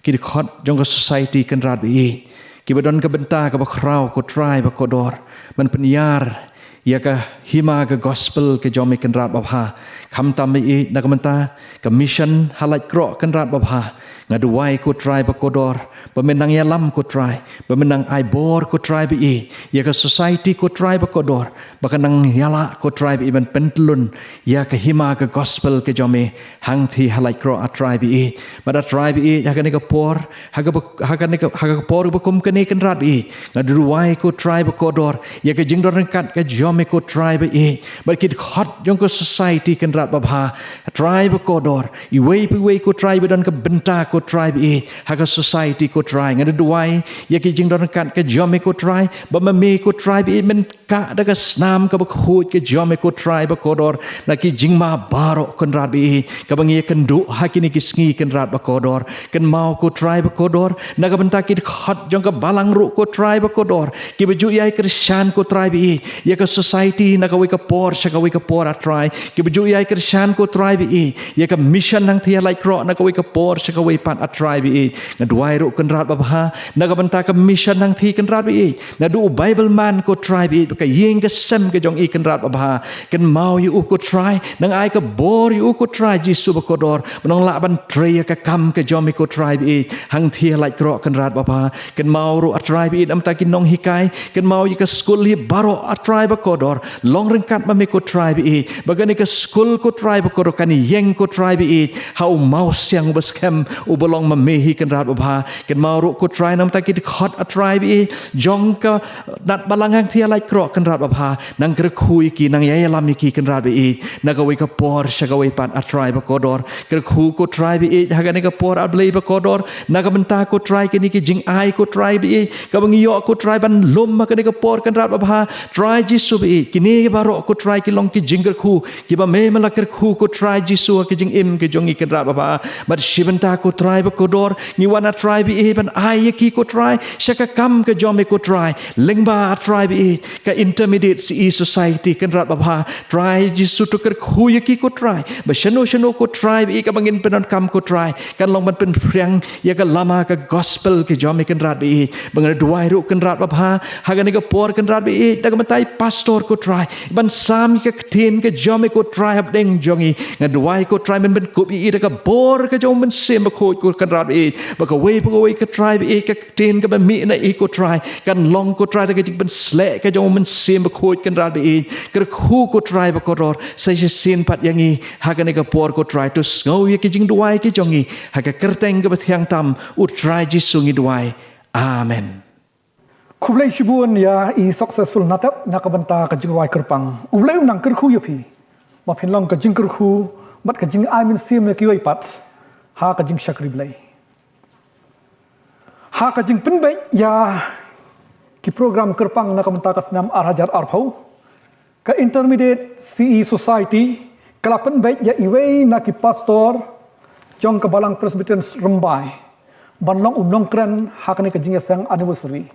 ki dkhot jong ka society Kynrad ba ïeit, kiba don ka bynta kaba khraw ko Trai ba kordor, ban pynïar ïa ka hima ka gospel ka jong me Kynrad babha. Khamtam ba ïeit na ka bynta ka mission ha Laitkroh Kynrad babha. Nga duwai ko Trai ba kordor, ba men nang ïalam ko Trai, ba men nang ai bor ko Trai ba ïeit ïa ka society ko Trai ba kordor, ba kan nang ïalah ko Trai ba ïeit ban pyntlun ïa ka hima ka gospel ka jong me hangthie ha Laitkroh A Trai ba ïeit. Bad A Trai ba ïeit, ha kane ka por, ha kaba, ha kane ka, ha ka por ba kum kane Kynrad ba ïeit, nga da duwai ko Trai ba kordor, ïa ka jingdon ryngkat ka jong me ko Trai ba ïeit bad ki dkhot jong ka society Kynrad babha. Trai ba kordor, iwei pa iwei ko Trai ba don ka bynta ko Trai ba ïeit ha ka society ko Trai, nga da duwai ïa ka jingdon ryngkat ka jong me ko Trai, ba ma me ko Trai ba ïeit men kah da ka snam kaba khuid ka jong me ko Trai ba kordor, na ki jingma baroh Kynrad ba ïeit, kaba ngi ïakynduh ha kine ki sngi Kynrad ba kordor. Kynmaw ko Trai ba kordor, na ka bynta ki dkhot jong ka balang ruh ko Trai ba kordor, kiba ju ïai kyrshan ko Trai ba ïeit ïa ka society na kawei ka por sha kawei ka por A Trai, kiba ju ïai kyrshan ko Trai ba ïeit ïa ka mission hangthie ha Laitkroh na kawei ka por sha kawei pat A Trai ba ïeit. Nga duwai ruh Kynrad babha, na ka bynta ka mission hangthie Kynrad ba ïeit, naduh u Bible man ko Trai ba ïeit, ba ka ïing ka sem ka jong i Kynrad babha. Kynmaw ïa u ko Trai, nang ai ka bor ïa u ko Trai Jisu ba kordor, ba nang lah ban trei ïa ka kam ka jong me ko Trai ba ïeit hangthie ha Laitkroh Kynrad babha. Kynmaw ruh A Trai ba ïeit na ka bynta ki nonghikai, kynmaw ïa ka skul hi baroh A Trai ba kordor, long ryngkat ma me ko Trai ba ïeit, ba kane ka skul ko Trai ba kordor kan ïeng ko Trai ba ïeit ha u mawsiang uba skhem uba long ma me hi Kynrad babha. Kynmaw ruh ko Trai na ka bynta ki dkhot A Trai ba ïeit jong ka Natbalang hangthie ha Laitkroh Kynrad babha, nang kyrkhu ïa ki, nang ïalam ïa ki Kynrad ba ïeit, na kawei ka por sha kawei pat A Trai ba kordor. Kyrkhu ko Trai ba ïeit ha kane ka por A Blei ba kordor, na ka bynta ko Trai kine ki jingai ko Trai ba ïeit, kaba ngi ïoh ko Trai ban lum ha kane ka por Kynrad babha. Trai Jisu ba ïeit, kine baroh ko Trai ki long ki jingkyrkhu kiba me me la kyrkhu ko Trai Jisu ha ki jingim ki jong ngi Kynrad babha. Bad shi bynta ko Trai ba kordor, ngi wan A Trai ba ïeit ban ai ïa ki ko Trai sha ka kam ka jong me ko Trai, lyngba A Trai ba ïeit ka Intermediate C E Society Kynrad babha. Trai Jisu to kyrkhu ïa ki ko Trai, ba shano shano ko Trai ba ïeit kaba ngin pyndonkam ko Trai, kan long ban pynphriang ïa ka lama ka gospel ka jong me Kynrad ba ïeit. Ba nga duwai ruh Kynrad babha, ha kane ka por Kynrad ba ïeit, da ka bynta i pastor ko Trai, ban sam ïa ka ktien ka jong me ko Trai hapdeng jong i. Nga duwai ko Trai men pynkup ïa i da ka bor ka jong u Mynsiem Bakhuid ko Kynrad ba ïeit, ba kawei pa kawei ko Trai ba ïeit ka ktien kaba mih na i ko Trai kan long ko Trai da ka jingpynsleh ka jong u Mynsiem Bakhuid Kynrad ba ïeit. Kyrkhu ko Trai ba kordor, sa shisien pat ïa ngi ha kane ka por ko Trai, to sngew ïa ki jingduwai ki jong ngi, ha ka kyrteng kaba thiang tam U Trai Jisu ngi duwai. Amen. Khublei shibun ïa i Successful Natep na ka bynta ka jingduwai kyrpang. U Blei un nang kyrkhu ïa phi, ba phin long ka jingkyrkhu bad ka jingai mynsiem ïa kiwei pat ha ka jingshakri Blei. Ha ka jingpynbeit ïa ki program kyrpang na ka bynta ka snem ar hajar arphew, ka Intermediate C E Society ka la pynbeit ïa iwei na ki pastor jong ka Balang Presbyterian Rymbai ban long u nongkren ha kane ka jingïaseng anniversary.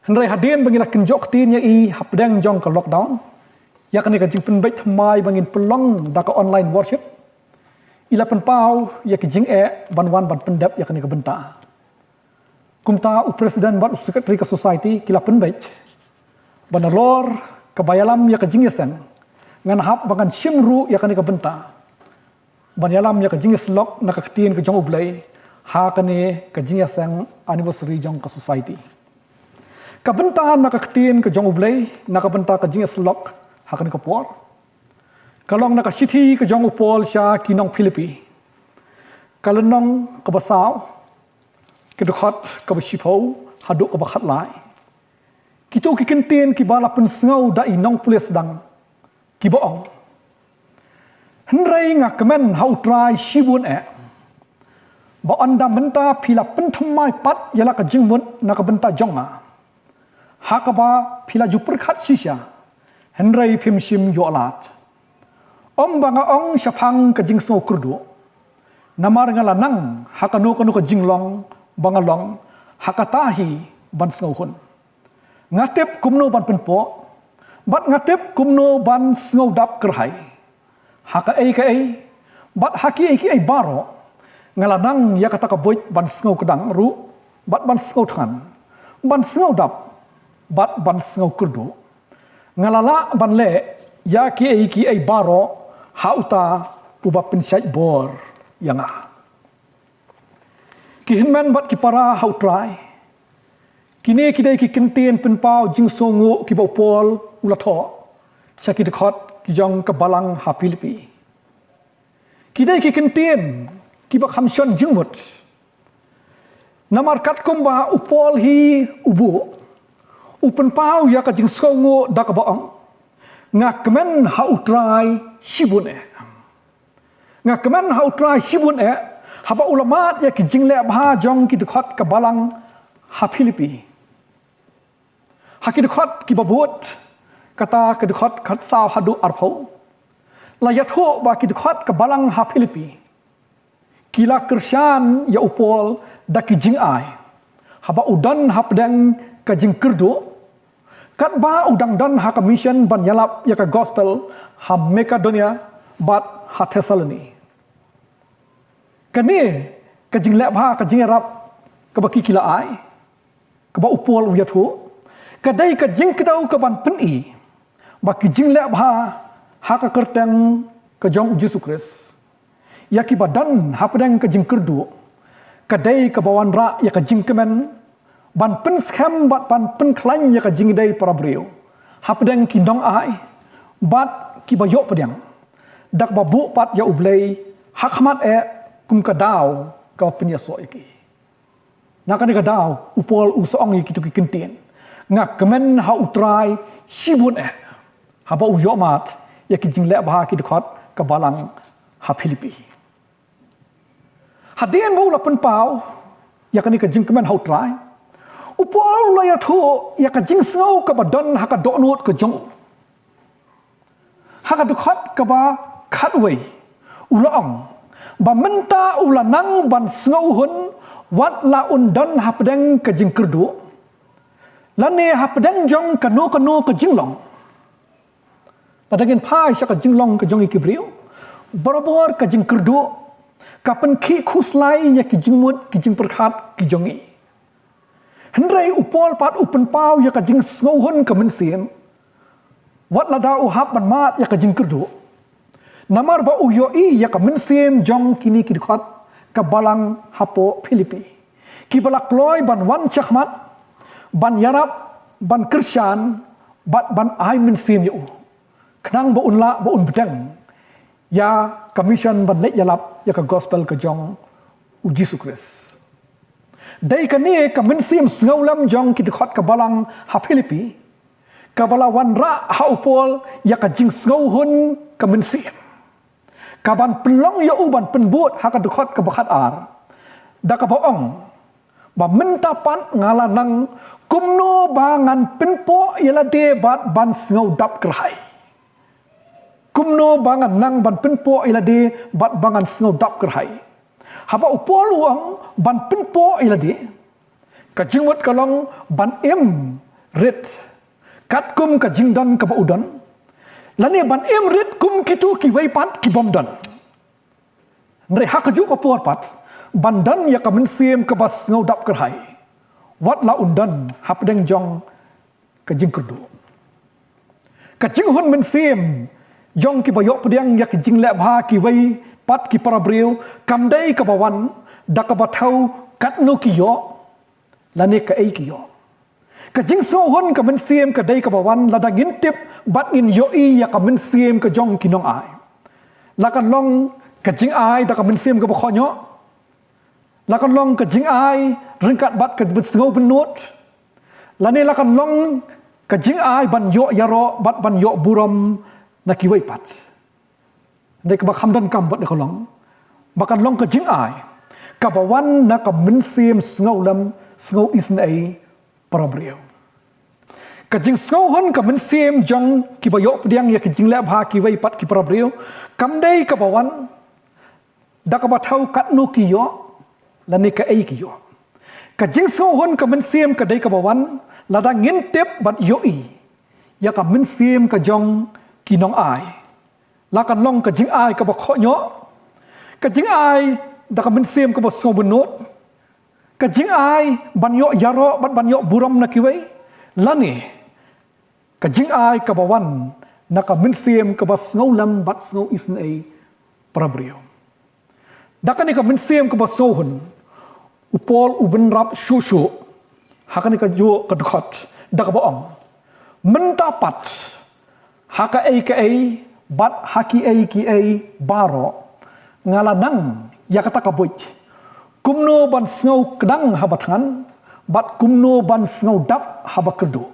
Hynrei hadien ba ngi la kynjoh ktien ïa i hapdeng jong ka lockdown, ïa kane ka jingpynbeit thymmai ba ngin pynlong da ka online worship, i la pynpaw ïa ka jingeh ban wan ban pyndep ïa kane ka bynta. Kumta u president bad u secretary ka society ki la pynbeit ba nalor kaba ïalam ïa ka jingïaseng, ngan hap ba ngan shim ruh ïa kane ka bynta ban ïalam ïa ka jingïasyllok na ka ktien ka jong U Blei ha kane ka jingïaseng anniversary jong ka society. Ka bynta na ka ktien ka jong U Blei na ka bynta ka jingïasyllok ha kane ka por ka long na ka shithi ka jong u Paul sha ki nong Philippi. Ka lynnong kaba saw, ka dkhot kaba shiphew haduh kaba khatlai. Kito ki kyntien kiba la pynsngew da i nongpule sdang kiba ong: Hynrei nga kmen ha U Trai shibun eh, ba ynda mynta phi la pynthymmai pat ïa la ka jingmut na ka bynta jong nga, ha kaba phi la ju pyrkhat shisha, hynrei phim shym ïoh lad. Ym ba nga ong shaphang ka jingsngew kyrduh, namar nga la nang ha kano kano ka jinglong ba nga long ha kata hi ban sngewhun. Nga tip kumno ban pynpoh, bad nga tip kumno ban sngewdap kyrhai. Ha kaei kaei bad ha kiei kiei baroh, nga la nang ïa kata ka buit ban sngewkdang ruh, bad ban sngewthngan, ban sngewdap, bad ban sngewkyrduh. Nga la lah ban leh ïa kiei kiei baroh ha uta uba pynshait bor ïa nga. Ki hynmen bad ki para ha U Trai, kine ki dei ki kyntien pynpaw jingsngewnguh kiba u Paul u la thoh sha ki dkhot ki jong ka balang ha Philippi. Ki dei ki kyntien kiba kham shon jingmut. Namar katkum ba u Paul hi u buh, u pynpaw ïa ka jingsngewnguh da kaba ong: Nga kmen ha U Trai shibun eh. Nga kmen ha U Trai shibun eh, haba u la mad ïa ki jingleh bha jong ki dkhot ka balang ha Philippi. Ha ki dkhot kiba bud, kata ka dkhot khatsaw haduh arphew, la ïathuh ba ki dkhot ka balang ha Philippi ki la kyrshan ïa u Paul da ki jingai haba u don hapdeng ka jingkyrduh, katba u dang don ha ka mission ban ïalap ïa ka gospel ha Makedonia bad ha Thessaloni. Kane ka jingleh bha, ka jingïarap kaba ki ki la ai, kaba u Paul u ïathuh, ka dei ka jingkdew ka ban pyni ba ki jingleh bha ha ka kyrteng ka jong u Jisu Khrist ïa kiba don hapdeng ka jingkyrduh, ka dei kaba wanrah ïa ka jingkmen ban pynskhem bad ban pynkhlaiñ ïa ka jingïadei para briew hapdeng ki nongai bad kiba ïoh pdiang, da kaba buh pat ïa U Blei ha khmat eh kum ka daw kaba pynïasoh ïa ki. Na kane ka daw u Paul u sa ong ïa kito ki kyntien: Nga kmen ha U Trai shibun eh, haba u ïoh mad ïa ki jingleh bha ki dkhot ka balang ha Philippi. Hadien ba u la pynpaw ïa kane ka jingkmen ha U Trai, u Paul u la ïathuh ïa ka jingsngew kaba don ha ka dohnud ka jong u. Ha ka dkhot kaba khatwei u la ong ba mynta u la nang ban sngewhun wat la un don hapdeng ka jingkyrduh, lane hapdeng jong kano kano ka jinglong. Lada ngin phai sha ka jinglong ka jong ngi ki briew, barabor ka jingkyrduh ka pynkhih khuslai ïa ki jingmut ki jingpyrkhat ki jong ngi. Hynrei u Paul pat u pynpaw ïa ka jingsngewhun ka mynsiem wat lada u hap ban mad ïa ka jingkyrduh, namar ba u ïohi ïa ka mynsiem jong kine ki dkhot ka balang hapoh Philippi, kiba la kloi ban wan shakhmat, ban ïarap, ban kyrshan, bad ban ai mynsiem ïa u, khnang ba un lah ba un bteng ïa ka mission ban leit ïalap ïa ka gospel ka jong u Jisu Khrist. Dei kane ka mynsiem sngewlem jong ki dkhot ka balang ha Philippi kaba la wanrah ha u Paul ïa ka jingsngewhun ka mynsiem, ka ban pynlong ïa u ban pynbud ha ka dkhot kaba khatar, da kaba ong ba mynta pat nga la nang kumno ba ngan pynpoh ïa lade bad ban sngewdap kyrhai. Kumno ba ngan nang ban pynpoh ïa lade bad ba ngan sngewdap kyrhai. Haba u Paul u ong ban pynpoh ïa lade, ka jingmut ka long ban im rit katkum ka jingdon kaba u don, lane ban im rit kum kito kiwei pat ki bym don. Hynrei ha kajuh ka por pat ban don ïa ka mynsiem kaba sngewdap kyrhai wat la un don hapdeng jong ka jingkyrduh. Ka jinghun mynsiem jong kiba ïoh pdiang ïa ki jingleh bha kiwei pat ki para briew kam dei kaba wan da kaba thew katno ki ïoh lane kaei ki ïoh. Ka jingsngewhun ka mynsiem ka dei kaba wan lada ngin tip bad ngin ïohi ïa ka mynsiem ka jong ki nongai. La kan long ka jingai da ka mynsiem kaba khohñioh, La kan long ka jingai ryngkat bad ka jingsngew bynnud, lane la kan long ka jingai ban ïoh ïaroh bad ban ïoh burom na kiwei pat. Dei kaba kham donkam bad ka long ba kan long ka jingai kaba wan na ka mynsiem sngewlem, sngew isynei para briew. Ka jingsngewhun ka mynsiem jong kiba ïoh pdiang ïa ki jingleh bha kiwei pat ki para briew kam dei kaba wan da kaba thaw katno ki ïoh lane kaei ki ïoh. Ka jingsngewhun ka mynsiem ka dei kaba wan lada ngin tip bad ïohi ïa ka mynsiem ka jong ki nongai. La kan long ka jingai kaba khohñioh, ka jingai da ka mynsiem kaba sngewbynnud, ka jingai ban ïoh ïaroh bad ban ïoh burom na kiwei, lane ka jingai kaba wan na ka mynsiem kaba sngewlem bad sngew isynei para briew. Da kane ka mynsiem kaba sngewhun, u Paul u bynrap shuh shuh ha kane kajuh ka dkhot da kaba ong, mynta pat ha kaei kaei bad ha kiei kiei baroh nga la nang ïa kata ka buit, kumno ban sngew kdang haba thngan bad kumno ban sngew dap haba kyrduh.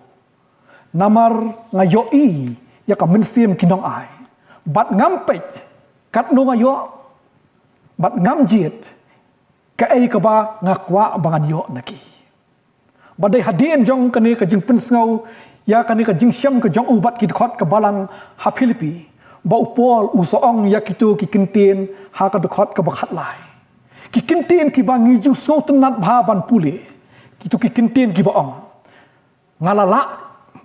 Namar nga ïohi ïa ka mynsiem ki nongai bad ngam peit katno nga ïoh bad ngam jied kaei kaba nga kwah ba ngan ïoh na ki. Ba dei hadien jong kane ka jingpynsngew ïa kane ka jingshem ka jong u bad ki dkhot ka balang ha Philippi ba u Paul u sa ong ïa kito ki kyntien ha ka dkhot kaba khatlai, ki kyntien kiba ngi ju sngewtynnad bha ban pule. Kito ki kyntien kiba ong, nga la lah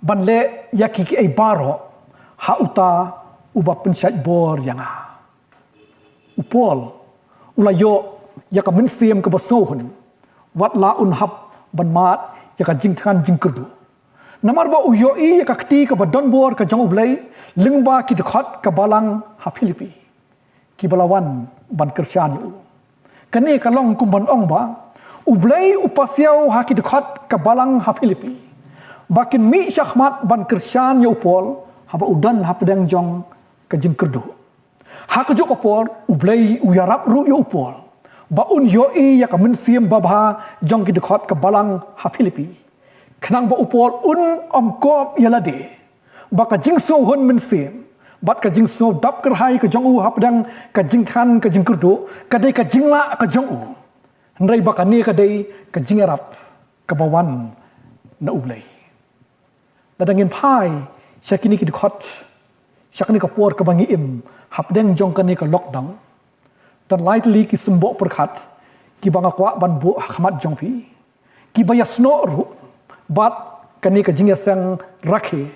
ban leh ïa ki kiei baroh ha uta uba pynshait bor ïa nga. U Paul u la ïoh ïa ka mynsiem kaba sngewhun wat la un hap ban mad ïa ka jingthngan jingkyrduh. Namar ba u ïohi ïa ka kti kaba donbor ka jong U Blei lyngba ki dkhot ka balang ha Philippi kiba la wan ban kyrshan ïa u. Kane ka long kum ban ong ba U Blei u pasiaw ha ki dkhot ka balang ha Philippi ba kin mih shakhmat ban kyrshan ïa u Paul haba u don hapdeng jong ka jingkyrduh. Ha kajuh ka por U Blei u ïarap ruh ïa u Paul ba un ïohi ïa ka mynsiem babha jong ki dkhot ka balang ha Philippi, khnang ba u Paul un ym kop ïa lade ba ka jingsngewhun mynsiem bad ka jingsngew dap kyrhai ka jong u hapdeng ka jingthngan ka jingkyrduh ka dei ka jinglah ka jong u, hynrei ba kane ka dei ka jingïarap kaba wan na U Blei. Lada ngin phai sha kine ki dkhot, sha kane ka por kaba ngi im hapdeng jong kane ka lockdown, don lai tylli ki symboh pyrkhat kiba nga kwah ban buh ha khmat jong phi, kiba ïasnoh ruh bad kane ka jingïaseng rakhe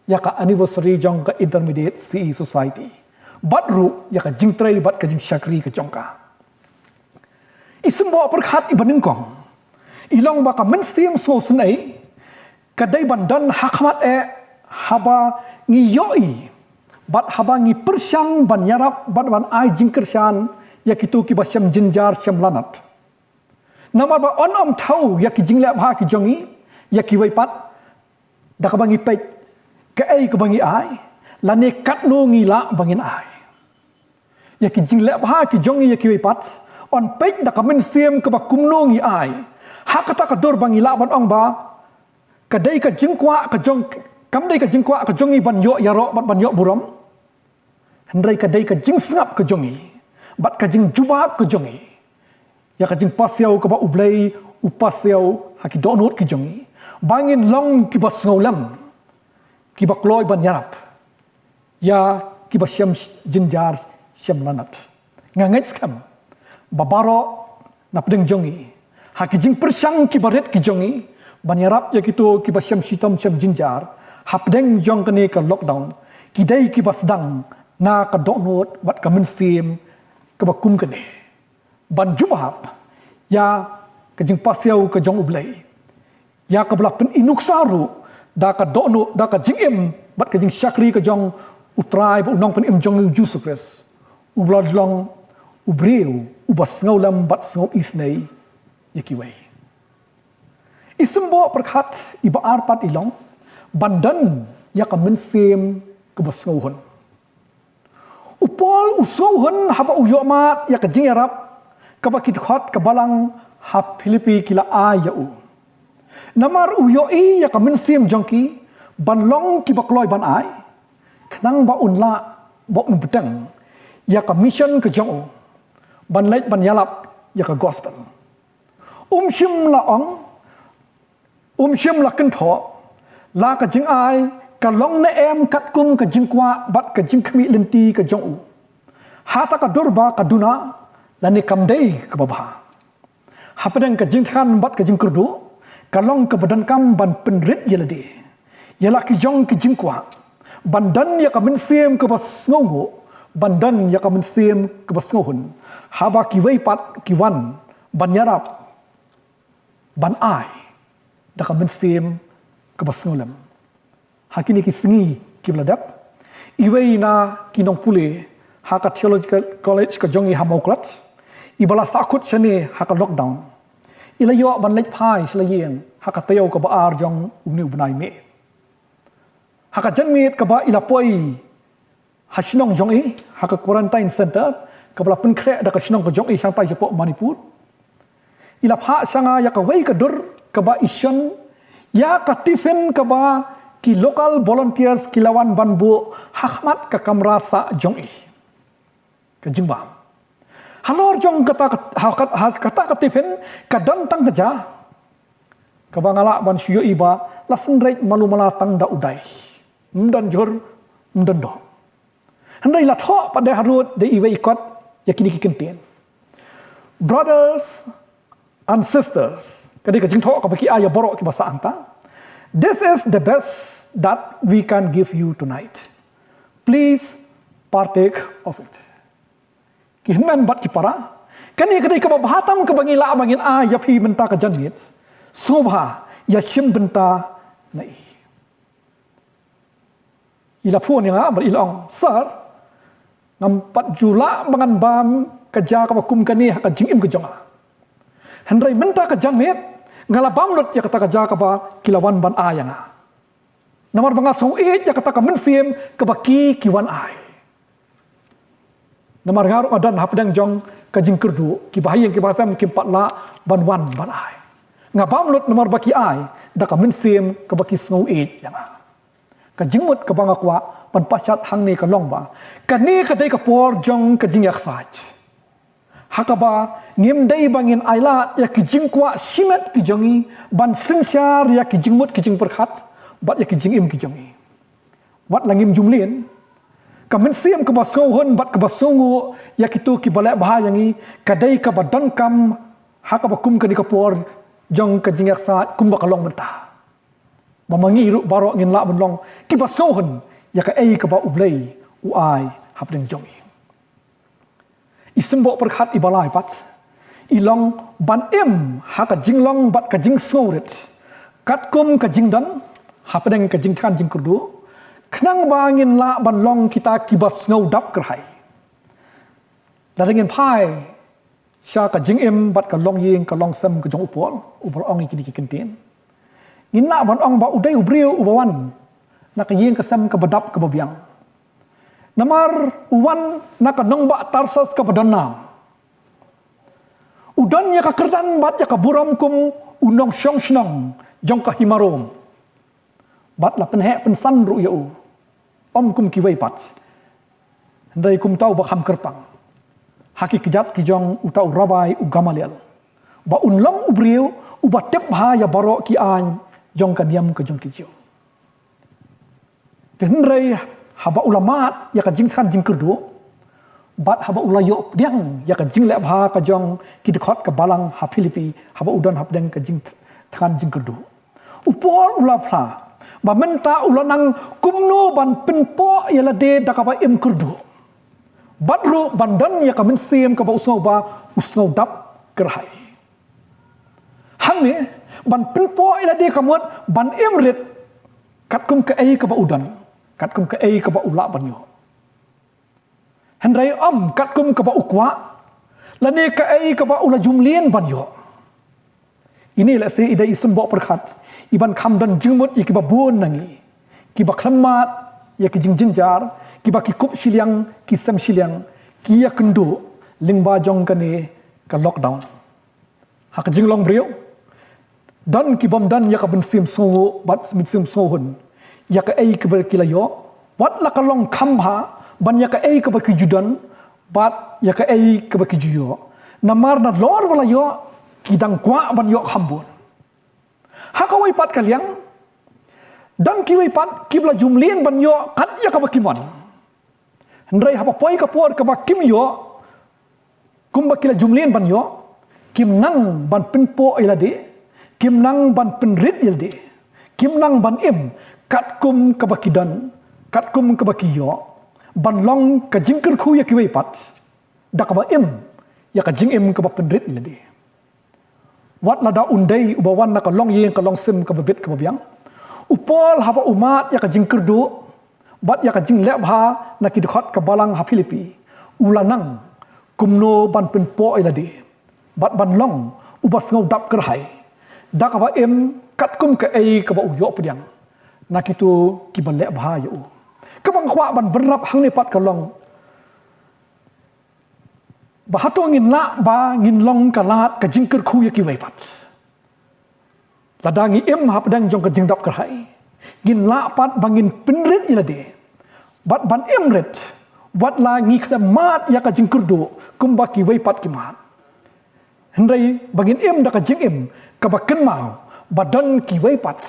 ïa ka anniversary jong ka Intermediate C E Society bad ruh ïa ka jingtrei bad ka jingshakri ka jong ka. I symboh pyrkhat iba nyngkong i long ba ka mynsiem sngewsynei ka dei ban don ha khmat eh haba ngi ïohi bad haba ngi pyrshang ban ïarap bad ban ai jingkyrshan ïa kito kiba shem jynjar shem lanot. Namar ba yn ym thaw ïa ki jingleh bha ki jong ngi ïa kiwei pat da kaba ngi peit kaei kaba ngi ai lane katno ngi lah ba ngin ai. Ïa ki jingleh bha ki jong ngi ïa kiwei pat yn peit da ka mynsiem kaba kumno ngi ai. Ha kata ka dur ba ngi lah ban ong ba ka dei ka jingkwah ka jong, kam dei ka jingkwah ka jong ngi ban ïoh ïaroh bad ban ïoh burom, hynrei ka dei ka jingsngap ka jong ngi bad ka jingjubab ka jong ngi ïa ka jingpasiaw kaba U Blei u pasiaw ha ki dohnud ki jong ngi ba ngin long kiba sngewlem, kiba kloi ban ïarap ïa kiba shem jynjar shem lanot. Nga ngeit skhem ba baroh napdeng jong ngi ha ki jingpyrshang kiba rit ki jong ngi ban ïarap ïa kito kiba shem shitom shem jynjar hapdeng jong kane ka lockdown ki dei kiba sdang na ka dohnud bad ka mynsiem kaba kum kane ban jubab ïa ka jingpasiaw ka jong U Blei, ïa kaba la pynïanuksa ruh da ka dohnud, da ka jingim bad ka jingshakri ka jong U Trai bad U Nongpynim jong ngi U Jisu Khrist, uba la long u briew uba sngewlem bad sngew isynei ïa kiwei. I symboh pyrkhat iba ar pat i long ban don ïa ka mynsiem kaba sngewhun. U Paul u sngewhun haba u ïohmad ïa ka jingïarap kaba ki dkhot ka balang Ha Philippi ki la ai ïa u. Namar u ïohi ïa ka mynsiem jong ki, ban long kiba kloi ban ai. Khnang ba un lah, ba un bteng ïa ka mission ka jong u. Ban leit ban ïalap ïa ka gospel. Um shym la ong, um shym la kynthoh, la ka jingai, ka long ne em katkum ka jingkwah, bad ka jingkhmih lynti ka jong u. Hata ka dur ba ka duna, lane kam dei kaba bha. Hapdeng ka jingthngan bad ka jingkyrduh, ka long kaba donkam ban pynrit ïa lade. Ïa la ki jong ki jingkwah, ban don ïa ka mynsiem kaba sngewnguh, ban don ïa ka mynsiem kaba sngewhun. Haba kiwei pat ki wan, ban ïarap, ban ai, da ka mynsiem kaba sngewlem. Ha kine ki sngi kiba la dep, iwei na ki nongpule, ha ka Theological College ka jong i ha Mawkyrwat, iba la sahkut shane ha ka lockdown. I la ïoh ban leit phai sha la ïing, ha ka taïew kaba ar jong une u bnai May. Ha ka janmiet kaba i la poi, ha shnong jong i, ha ka quarantine center, kaba la pynkhreh da ka shnong ka jong i shangtai shapoh Manipur. I la phah sha nga ïa kawei ka dur, kaba i shon, ïa ka tiffin kaba ki local volunteers ki la wan ban buh, ha khmat ka kamra sah jong i. Ka jingbam. Halor jong kata ka, ha, ha, kata ka tiffin, ka don tang ka ja. Kaba nga lah ban shu ïohi ba, la synreit malu mala tang da u dai. Ym don jhur, ym don doh. Hynrei la thoh pat da harud da iwei i kot, ïa kine ki kyntien. Brothers and sisters, ka dei ka jingthoh kaba ki ai ïa baroh kiba sah hangta. This is the best that we can give you tonight. Please partake of it. Ki hynmen bad ki para, kane ka dei kaba bha tam kaba ngi lah ba ngin ai ïa phi mynta ka janmiet. Sngewbha, ïa shim bynta na i. I la phone ïa nga, bad i la ong, Sir, ngam pat ju lah ba ngan bam ka ja kaba kum kane ha ka jingim ka jong nga. Hynrei mynta ka janmiet, nga la bam lut ïa kata ka ja kaba ki la wan ban ai ïa nga. Namar ba nga sngew ïeit ïa kata ka mynsiem kaba ki, ki wan ai. Namar nga ruh nga don hapdeng jong ka jingkyrduh, kiba ha ïing kiba ha sem kim pat lah ban wan ban ai. Nga bam lut namar ba ki ai, da ka mynsiem kaba ki sngew ïeit ïa nga. Ka jingmut kaba nga kwah ban pashat hangne ka long ba, kane ka dei ka por jong ka jingïaksaid. Ha kaba ngim dei ba ngin ailad ïa ki jingkwah shimet ki jong ngi, ban synshar ïa ki jingmut ki jingpyrkhat, bad ïa ki jingim ki jong ngi. Wat la ngim ju mlien, ka mynsiem kaba sngewhun bad kaba sngewnguh ïa kito kiba leh bha ïa ngi, ka dei kaba donkam ha kaba kum kane ka por jong ka jingïaksaid kumba ka long mynta. Ba ma ngi ruh baroh ngin lah ban long kiba sngewhun ïa kaei kaba U Blei u ai hapdeng jong ngi. I symboh pyrkhat iba lai pat, i long ban im ha ka jinglong bad ka jingsngewrit, katkum ka jingdon hapdeng ka jingthngan jingkyrduh, khnang ba ngin lah ban long kita kiba sngew dap kyrhai. Lada ngin phai sha ka jingim bad ka longïing ka longsem ka jong u Paul, uba la ong ïa kine ki kyntien, ngin lah ban ong ba u dei u briew uba wan na ka ïing ka sem kaba dap kaba biang. Namar u wan na ka nongbah Tarsus kaba don nam. U don ïa ka kyrdan bad ïa ka burom kum u nongshong shnong jong ka hima Rom. Bad la pynheh pynsan ruh ïa u, ym kum kiwei pat, hynrei kum uta uba kham kyrpang ha ki kjat ki jong uta u Rabbi u Gamaliel, ba un long u briew uba tip bha ïa baroh ki aiñ jong ka niam ka jong ki Jiw. Te hynrei haba u la mad ïa ka jingthngan jingkyrduh, bad haba u la ïoh pdiang ïa ka jingleh bha ka jong ki dkhot ka balang ha Philippi, haba u don hapdeng ka jingthngan jingkyrduh, u Paul u la phla ba mynta u la nang kumno ban pynpoh ïa lade da kaba im kyrduh, bad ruh ban don ïa ka mynsiem kaba u sngew ba u sngew dap kyrhai. Hangne, ban pynpoh ïa lade ka mut ban im rit katkum kaei kaba u don, katkum kaei kaba u lah ban ïoh. Hynrei ym katkum kaba u kwah, lane kaei kaba u la ju mlien ban ïoh. Ine lehse i dei i symboh pyrkhat iban kham don jingmut ïa kiba bun na ngi, kiba khlem mad ïa ki jingjynjar, kiba ki kup shiliang ki sem shiliang ki ïakynduh lyngba jong kane ka lockdown. Ha ka jinglong briew, don ki bym don ïa ka mynsiem sngew bad mynsiem sngewhun ïa kaei kaba ki la ïoh, wat la ka long kham bha ban ïa kaei kaba ki ju don bad ïa kaei kaba ki ju ïoh. Namar nalor ba la ïoh, ki dang kwah ban ïoh kham bun. Ha kawei pat ka liang, don kiwei pat kiba la ju mlien ban ïoh kat ïa kaba ki mon. Hynrei haba poi ka por kaba kim ïoh kumba ki la ju mlien ban ïoh, kim nang ban pynpoh ïa lade, kim nang ban pynrit ïa lade, kim nang ban im katkum kaba ki don, katkum kaba ki ïoh, ban long ka jingkyrkhu ïa kiwei pat da kaba im ïa ka jingim kaba pynrit ïa lade. Wat lada un dei uba wan na ka longïing ka longsem kaba bit kaba biang, u Paul haba u mad ïa ka jingkyrduh bad ïa ka jingleh bha na ki dkhot ka balang ha Philippi, u la nang kumno ban pynpoh ïa lade bad ban long uba sngewdap kyrhai da kaba im katkum kaei kaba u ïoh pdiang na kito kiba leh bha ïa u. Kaba nga kwah ban bynrap hangne pat ka long ba hato ngin lah ba ngin long ka lad ka jingkyrkhu ïa kiwei pat? Lada ngi im hapdeng jong ka jingdap kyrhai, ngin lah pat ba ngin pynrit ïa lade bad ban im rit, wat la ngi khlem mad ïa ka jingkyrduh kumba kiwei pat ki mad. Hynrei ba ngin im da ka jingim kaba kynmaw ba don kiwei pat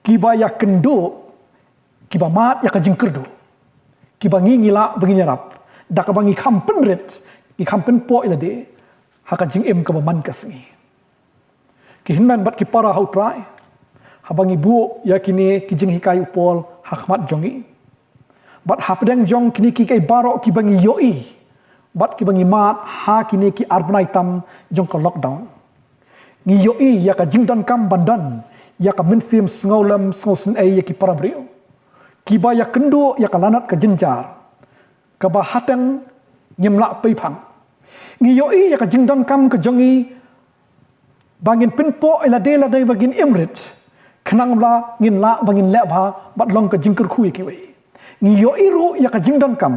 kiba ïakynduh, kiba mad ïa ka jingkyrduh, kiba ngi ngi lah ba ngin ïarap da kaba ngi kham pynrit, ngi kham pynpoh ïa lade ha ka jingim kaba man ka sngi. Ki hynmen bad ki para ha U Trai, haba ngi buh ïa kine ki jinghikai u Paul ha khmat jong ngi bad hapdeng jong kine kiei baroh kiba ngi ïohi bad kiba ngi mad ha kine ki ar bnai tam jong ka lockdown, ngi ïohi ïa ka jingdonkam ban don ïa ka mynsiem sngewlem sngewsynei ïa ki para briew kiba ïakynduh ïa ka lanot ka jynjar kaba hateng ngim lah peiphang. Ngi ïohi ïa ka jingdonkam ka jong ngi ba ngin pynpoh ïa lade lade ba ngin im rit, khnang ba ngin lah ba ngin leh bha bad long ka jingkyrkhu ïa kiwei. Ngi ïohi ruh ïa ka jingdonkam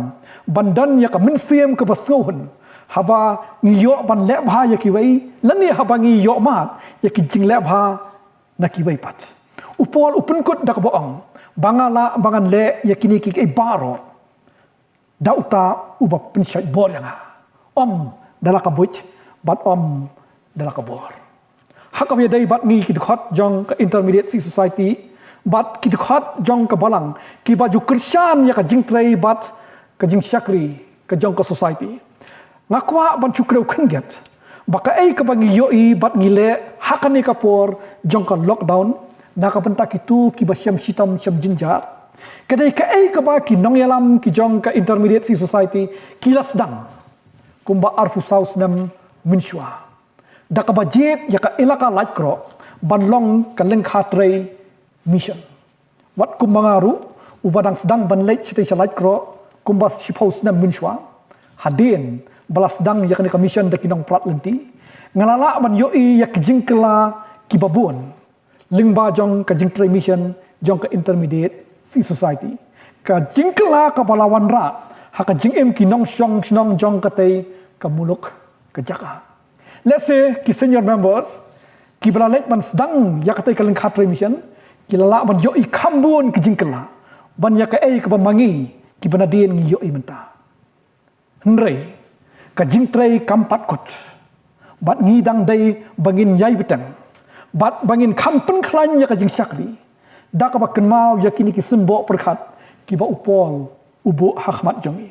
ban don ïa ka mynsiem kaba sngewhun haba ngi ïoh ban leh bha ïa kiwei lane haba ngi ïoh mad ïa ki jingleh bha na kiwei pat. U Paul u pynkut da kaba ong ba nga lah ba ngan leh ïa kine kiei baroh da uta uba pynshait bor ïa nga, ym da la ka buit bad ym da la ka bor. Ha kaba ïadei bad ngi ki dkhot jong ka Intermediate Sea Society bad ki dkhot jong ka balang kiba ju kyrshan ïa ka jingtrei bad ka jingshakri ka jong ka Society, nga kwah ban shu kdew khyndiat ba kaei kaba ngi ïohi bad ngi leh ha kane ka por jong ka lockdown na ka bynta kito kiba shem shitom shem jynjar, ka dei kaei kaba ki nongïalam ki jong ka Intermediate Sea Society ki la sdang kumba arphew saw snem mynshuwa da kaba jied ïa ka Elaka Laitkroh ban long ka lyngkha trei mission. Wat kumba nga ruh uba dang sdang ban leit shatei sha Laitkroh kumba shiphew snem mynshuwa, hadien ba la sdang ïa kane ka mission da ki nongprat lynti, nga la lah ban ïohi ïa ki jingkylla kiba bun lyngba jong ka jingtrei mission jong ka Intermediate Sea Society, ka jingkylla kaba la wanrah ha ka jingim ki nongshong shnong jong katei ka muluk ka jaka. Let's say ki senior members kiba la leit ban sdang ïa katei ka lyngkha trei mission ki la lah ban ïohi kham bun ki jingkylla ban ïa kaei kaba ma ngi kiba nadien ngi ïohi mynta. Hynrei ka jingtrei kam pat kut bad ngi dang dei ba ngin ïai bteng bad ba ngin kham pynkhlaiñ ïa ka jingshakri da kaba kynmaw ïa kine ki symboh pyrkhat kiba u Paul u buh ha khmat jong ngi,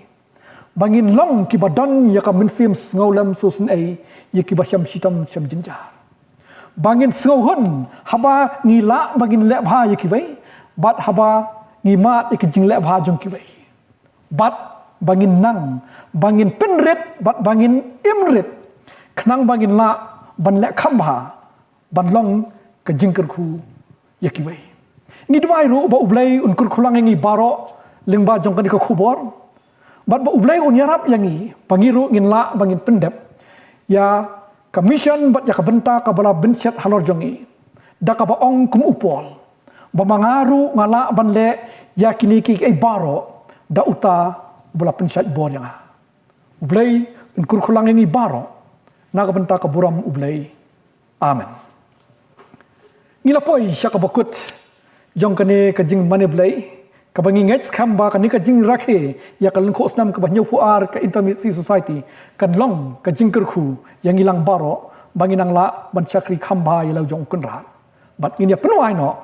ba ngin long kiba don ïa ka mynsiem sngewlem sngewsynei ïa kiba shem shitom shem jynjar, ba ngin sngewhun haba ngi lah ba ngin leh bha ïa kiwei bad haba ngi mad ïa ki jingleh bha jong kiwei, bad ba ngin nang ba ngin pynrit bad ba ngin im rit, khnang ba ngin lah ban leh kham bha ban long ka jingkyrkhu ïa kiwei. Ngi duwai ruh ba U Blei un kyrkhu lang ïa ngi baroh lyngba jong kane ka khubor bad ba U Blei un ïarap ïa ngi ba ngi ruh ngin lah ba ngin pyndep ïa ka mission bad ïa ka bynta kaba la bynshet halor jong ngi da kaba ong kum u Paul ba ma nga ruh nga lah ban leh ïa kine kiei baroh da uta uba la pynshait bor ïa nga. U Blei un kyrkhu lang ïa ngi baroh na ka bynta ka burom U Blei. Amen. Ngi la poi sha kaba kut jong kane ka jingmane Blei, kaba ngi ngeit skhem ba kane ka jingrakhe ïa ka lyngkhuh snam kaba hynñiewphew ar ka Intermediate Society kan long ka jingkyrkhu ïa ngi lang baroh ba ngin nang lah ban shakri kham bha ïa la u jong u Kynrad. Bad ngin ïa pynwai noh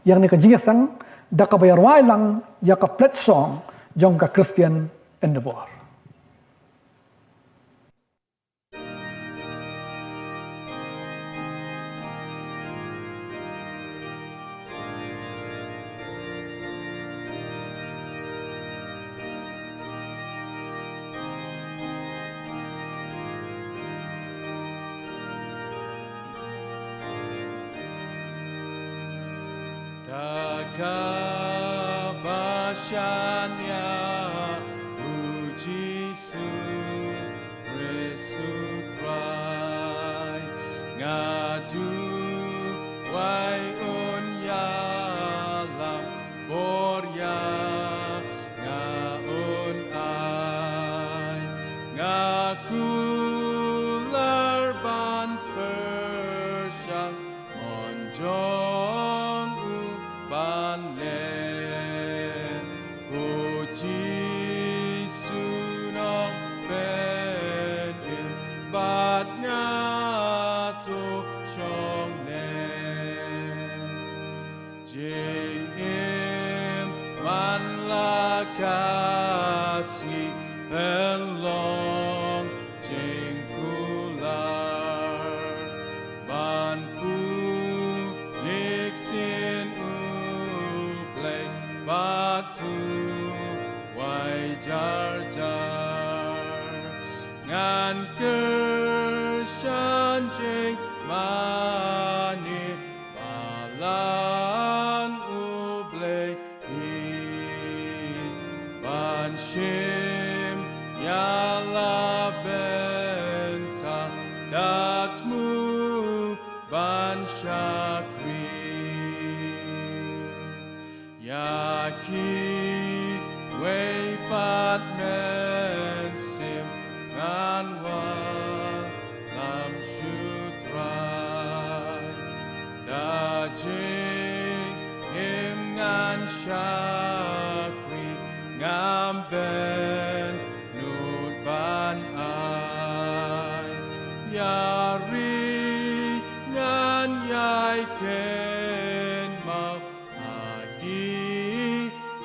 ïa kane ka jingïaseng da kaba ïa rwai lang ïa ka pledge song jong ka Christian Endeavour. Da kaba shaniah u Jisu Khrist u Trai, nga duwai un ïalam bor ïa nga, un ai nga kular ban pyrshang mon jong u ban leh. Ko Jisu Nongpynim, bad nga to shong ne. Jingim man la ka sngi pynlong jingkular ban pynlong sien u Blei bad u wai jar jar. Ngan kyrshan jingmane balang u Blei hi, ban shim ïa la bynta da thmu ban shakri ïa kiwei pat mynsiem. Ngan wallam sha u Trai da jingim, ngan shakri, ngam bynta nud ban ai ïa ri. Ngan ïai kynmaw ha ki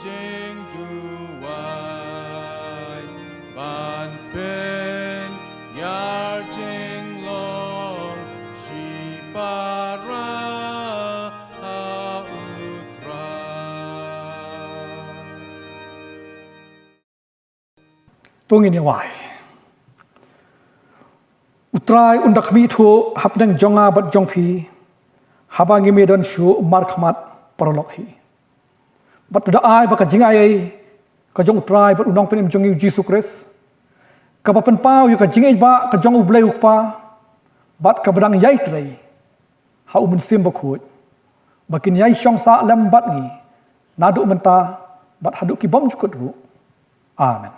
jingduwai ban pynïar jinglong shipara ha u Trai. To ngin ïa wai. U Trai un da khmih thuh hapdeng jong nga bad jong phi, haba ngim ïadon shuh markhmat paralok hi. Bad to da ai ba ka jingai ei ka jong u Trai bad u Nongpynim jong ngi u Jisu Khrist, kaba pynpaw ïa ka jingïeit ba ka jong u Blei u Kpa, bad kaba dang ïai trei ha u Mynsiem Bakhuid, ba kin ïai shong sah lem bad ngi naduh mynta bad haduh ki bymjukut ruh. Amen.